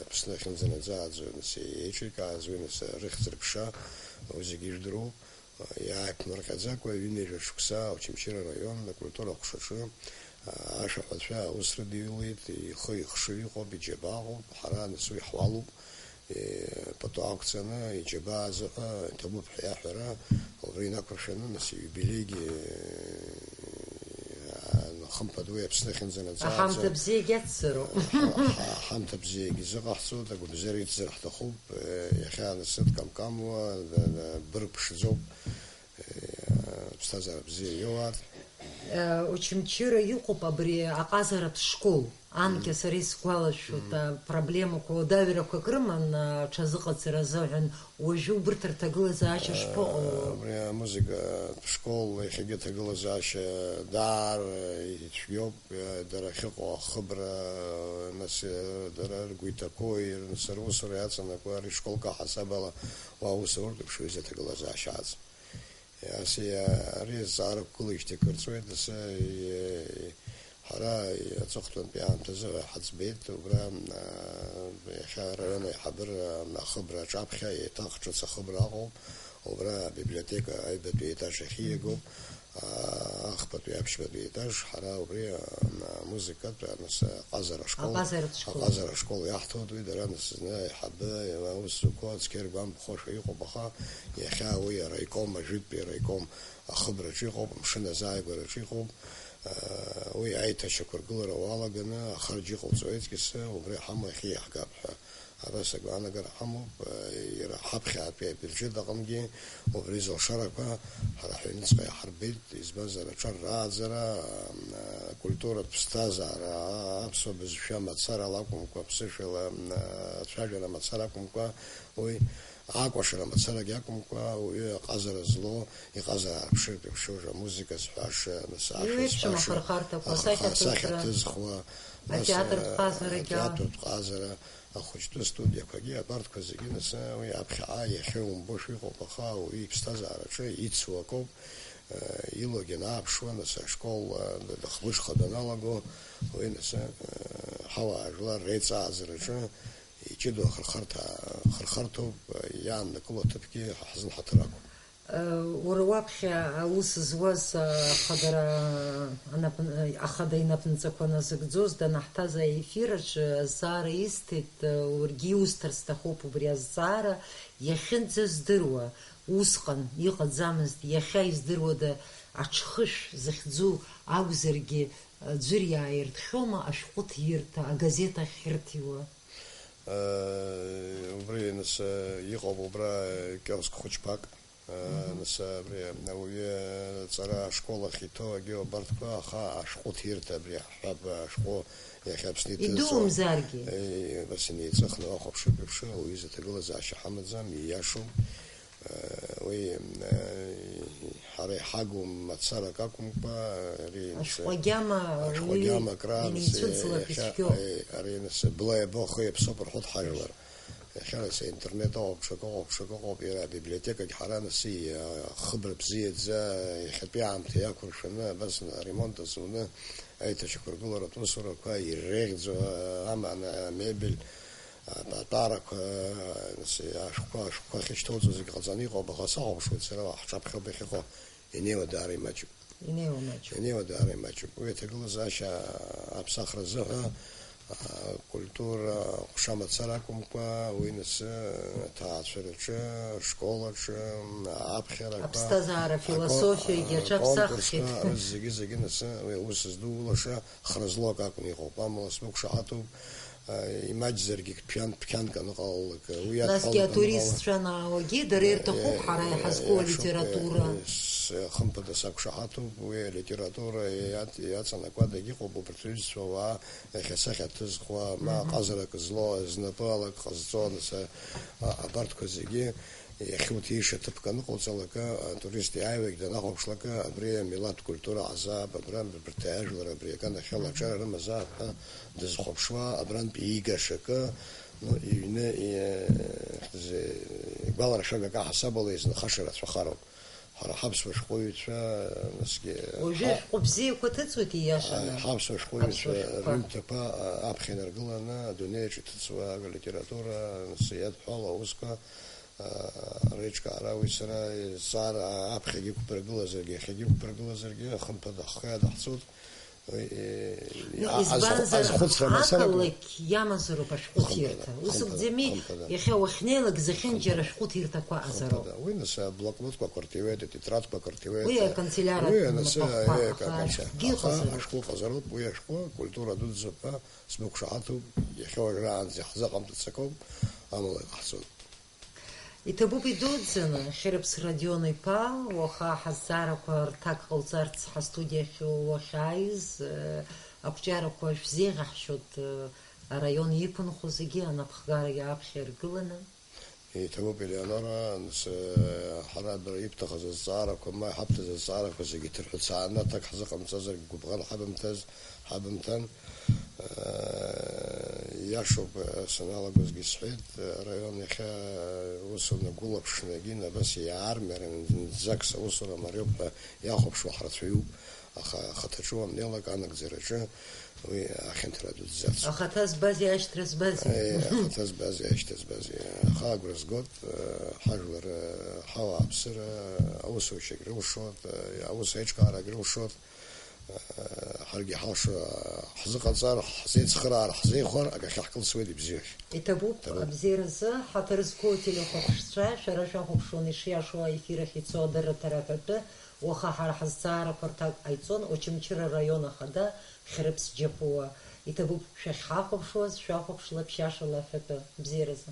Аԥсны ахьынӡанаӡааӡо, нас еиҿикааз уи, нас рыхьӡ-рыԥша, уи зегьы ижәдыруоуп. Иааиԥмырҟьаӡакәа ҩынҩажәа шықәса Очамчыра араион акультура аҟәшаҿы ашәаҳәацәа аус рыдиулеит, ихы ихшыҩ иҟоуп, иџьабаа ыҟоуп, ҳара нас уи ҳуалуп, пату ақәҵаны, иџьабаа азыҳәа иҭабуп ҳәа иаҳәара, убри инақәыршәаны, нас ииубилеигьы, хымԥада уи Аԥсны ахьынӡанаӡааӡа. Аҳамҭа бзиагьы ацзароуп. Ҳа-, ҳа-, ҳамҭа бзиагьы зыҟаҳҵоит, агәабзиара иҵзар ҳҭахуп. Иахьа анасыԥ камкамуа, бырг ԥшӡоуп, ԥсҭазаара бзиа иоуааит. Очамчыра иҟоуп абри аҟазаратә школ. Анкьа сара исгәалашәоит, апроблемақәа, уадаҩрақәак рыман аҽазыҟаҵара азыҳәан, уажәы убырҭ рҭагылазаашьа шԥаҟало? Абри амузыкатә школ иахьагьы аҭагылазаашьа даара ицәгьоуп. Дара ахьыҟоу ахыбра, нас, дара ргәы иҭақәоу, нас, русура иаҵанакуа, ари школк аҳасабала уа аус ауртә еиԥш, уи изы аҭагылазаашьа аӡам. Ас иа-, ари азҵаара ақәгылеижьҭеи акыр ҵуеит, нас, и-, ҳара аҵыхәтәантәи аамҭазы ҳаӡбеит, убра, а, иахьа араион аиҳабыра ахыбра аҿаԥхьа еиҭах ҿыц ахыбра аҟоуп, убра абиблиотека аҩбатәи аетаж ахь ииагоуп. Ахԥатәи аԥшьбатәи етаж, ҳара убри, а, амузыкатә, а, нас, аҟазара ашкол, Аҟазаратә школ. Аҟазара ашкол иаҳҭоит уи, дара, нас, зны аиҳабы, аус зуқәа цқьа иргәамԥхошәа иҟоуп, аха иахьа уи араиком, ажәытәтәи араиком ахыбраҿы иҟоуп, амшын азааигәараҿы иҟоуп, а, уи аиҭашьақәыргылара уалаганы ахарџь иҟауҵо аиҵкьысы убри ҳамоу иахьа иаҳгап ҳәа. Абас агәаанагара ҳамоуп, иара ҳаԥхьаатәи абиуџьет аҟынгьы убри зылшарақәа ҳара ҳҩныҵҟа иаҳарбеит, избанзар, аҿар рааӡара, акультуратә ԥсҭазаара, аԥсуа бызшәа мацарала акәымкәа, аԥсышәала ацәажәара мацара акәымкәа, уи акәашара мацарагьы акәымкәа, уаҩы аҟазара злоу, иҟазара аарԥшыртә еиԥш, амузыка зҳәаша, нас, ашәа Еиуеиԥшым зҳәаша, ахырхарҭақәа, ахырхар-, асахьаҭыҵра, асахьаҭыҵхуа, нас, асахьаҭыҵра, атеатртә ҟазара, ахәыҷтәы студиақәагьы, абарҭқәа зегьы, нас, уи аԥхьаҟа иахьа умбошәа иҟоуп, аха ауаҩы иԥсҭазаараҿы ицу акоуп, илогьы анааԥшуа, нас, ашкол, д-, д-, хбыжьха даналаго, уи, нас, ҳауаажәлар реиҵааӡараҿы иҷыдоу ахырхарҭа, ахырхарҭоуп, иааннакыло аҭыԥгьы ҳа ҳзын ҳаҭыр ақәым. Уара уаԥхьа аус зуаз ахадара анап-, ахада инапынҵақәа назыгӡоз данаҳҭаз аефир аҿы азҵаара исҭеит, уаргьы иусҭар сҭахуп убри азҵаара, иахьынӡаздыруа, усҟан иҟаӡамызт, иахьа издыруада, аҽхышә захьӡу акәзаргьы, аӡәыр иааиртхьома ашәҟәы ҭирҭа, агазеҭ ахь ирҭиуа? Э, убри, нас, э, иҟоуп убра, э, киоск хәыҷқәак. Э, Мгм. Нас, э, абри ауаҩы, э, ҵара ашкол ахь иҭоу агьы убарҭқәа, аха ашәҟәы ҭирҭа абри ҳҳәап, ашәҟәы иахьа Аԥсны иҭыҵуа. Идумзаргьы. Э, абас инеиҵыхны уахәаԥшып еиԥш, ауаҩы изы аҭагылазаашьа ҳамаӡам, ииашоуп. Э, уи, э, ҳара иҳагу мацарак акәымкәа, ари, нас, Ашәҟәы агьама ашәҟәы уи агьама акран, инеицәыӡлап иахьа, ицәгьоуп. Э, ари, нас, бла иабо ахы иаԥсоуп рҳәоит ҳажәлар. Иахьа, нас, аинтернет ыҟоуп, ҽак ыҟоуп, ҽак ыҟоуп, иара абиблиотекагь ҳара, нас, и-, ахыбра бзиаӡа, иахьатәи аамҭа иақәыршәаны, абас аремонт азуны, аиҭашьақәыргыларатә усурақәа иреиӷьӡоу, амана, амебель, атәарақәа, нас, ашәҟәқәа, ашәҟәқәа ахьышьҭоуҵо зегьы ҟаҵаны иҟоуп, аха сахәаԥшуеит сара, ҳҿаԥхьоуп иахьыҟоу, инеиуа даара имаҷуп. Инеиуа маҷуп. Инеиуа даара имаҷуп. Уи аҭагылазаашьа аԥсахра азыҳәа, акультура ҟәша мацара акәымкәа, уи нас аҭаацәараҿы, ашколаҿы, аԥхьарақәа, Аԥсҭазаара, акон-, афилософиагьы аҿаԥсаххьеит. Аконкурсқәа, рызегьы-зегьы нас уи аус здулаша хра злоу акы акәны иҟоуп. Амала сгәы қәшаҳаҭуп, имаҷзаргьы ԥхьан-, ԥхьанк аныҟалалак, уи Насгьы адҳәалак атуристцәа анаауагьы дара ирҭахуп, ҳара иаҳазку алитература. Хымԥада сақәшаҳаҭуп, уи алитература иаҵ-, иаҵанакуа дагьыҟоуп, убарҭ рҩызцәа ауаа иахьа асахьа ҭызхуа, ма Мгм. ҟазарак злоу, знапы алак ҟазҵо, нас, а, абарҭқәа зегьы. Иахьуҭииша ҭыԥк аныҟауҵалакы, атурист иааиуагь данахәаԥшлакы, абри амилаҭ культура ҟазаап, абра абарҭ ажәлар абри аганахьала аҿар рымазаап ҳәа дызхәаԥшуа, абрантә иигаша акы, ну, иҩны, и-, зи-, игәаларшәага акы аҳасабала изнхаша рацәахароуп. Ҳара ҳаԥсуа шәҟәыҩҩцәа, насгьы Уажәы ҳа-, ашәҟәы бзиақәа ҭыҵуеит, ииашаны. Ҳаԥсуа шәҟәыҩҩцәа Аԥсуа шәҟәқәа. Рыҩнқәа аԥхьа инаргыланы адунеи аҿы иҭыҵуа алитература, нас, иадҳәалоу аусқәа, реиҿкаара уи сара изҵаара аԥхьагьы иқәбыргылазаргьы, иахьагьы иқәбыргылазаргьы, хымԥада ҳхы иадаҳҵоит. Уи, Ну, а-, азхә-, избанзар, азхәыцра мацара акәым. Ақалақь иамазароуп ашәҟәы Хымԥада, ҭирҭа. Ус хымԥада, акәӡами, хымԥада. Иахьа уахьнеилак зехьынџьара Хымԥада. Ашәҟәы ҭирҭақәа азароуп. Хымԥада. Уи нас аблокнотқәа акырҭиуеит, атетрадқәа акырҭиуеит. Уи аканцелиаратә Уи анасы, напахәқәа, уи аха акакаша. Ашәҟәгьы Аха ыҟазароуп. Ашәҟәы ыҟазароуп, уи ашәҟәы культура дуӡӡоуп ҳәа сбықәшаҳаҭуп, иахьа уажәраанӡа иаҳзыҟамҵац акоуп, амала иҟаҳҵоит. Иҭабуп идуӡӡаны, Хьрыԥс Родион-иԥа, уаха ҳазҵаарақәа рҭак ҟауҵарц ҳастудиахь уахьааиз, э, ақәҿиарақәа шәзеиӷьаҳшьоит, э, араион иқәынхо зегьы анапхгарагьы аԥхьа иргыланы. Иҭабуп, Елеонора, нас, э, ҳара абра ибҭахыз азҵаарақәа, ма иҳабҭаз азҵаарақәа зегьы ҭырҳәцааны аҭак ҳзыҟамҵазаргь гәыбӷан ҳабымҭаз, ҳабымҭан. Иашоуп, саналагозгьы сҳәеит, араион иахьа ус унагәылаԥшны, егьин абас иаармиараны зынӡак саусура мариоуп ҳәа иахәаԥшуа ҳрацәаҩуп, аха ахаҭаҿы уамнеилак анагӡараҿы уи ахьанҭара дуӡӡацуп. Ахаҭа збази, ашьҭра збази? Е, ахаҭа збази, ашьҭа збази? Аха агәра згоит, ҳажәлар, ҳауааԥсыра, аусушьагь рылшоит, аус аиҿкаарагь рылшоит. Ҳаргьы ҳалшо ҳзыҟаҵар, ҳзеицхыраар, ҳзеихәар, агахьы ҳкылсуеит ибзиахь. Иҭабуп, Иҭабуп. Абзиаразы ҳаҭыр зқәу ателехәаԥшцәа, шәара шәахәаԥшуан ишиашоу аефир ахь ицо адырраҭара аҳәатәы, уаха ҳара ҳазҵаарақәа рҭак ҟаиҵон Очамчыра араион ахада Хьрыԥс Џьапуа. Иҭабуп шәахьҳахәаԥшуаз, шәахәаԥшла ԥшьашала аҳәатәы. Бзиаразы.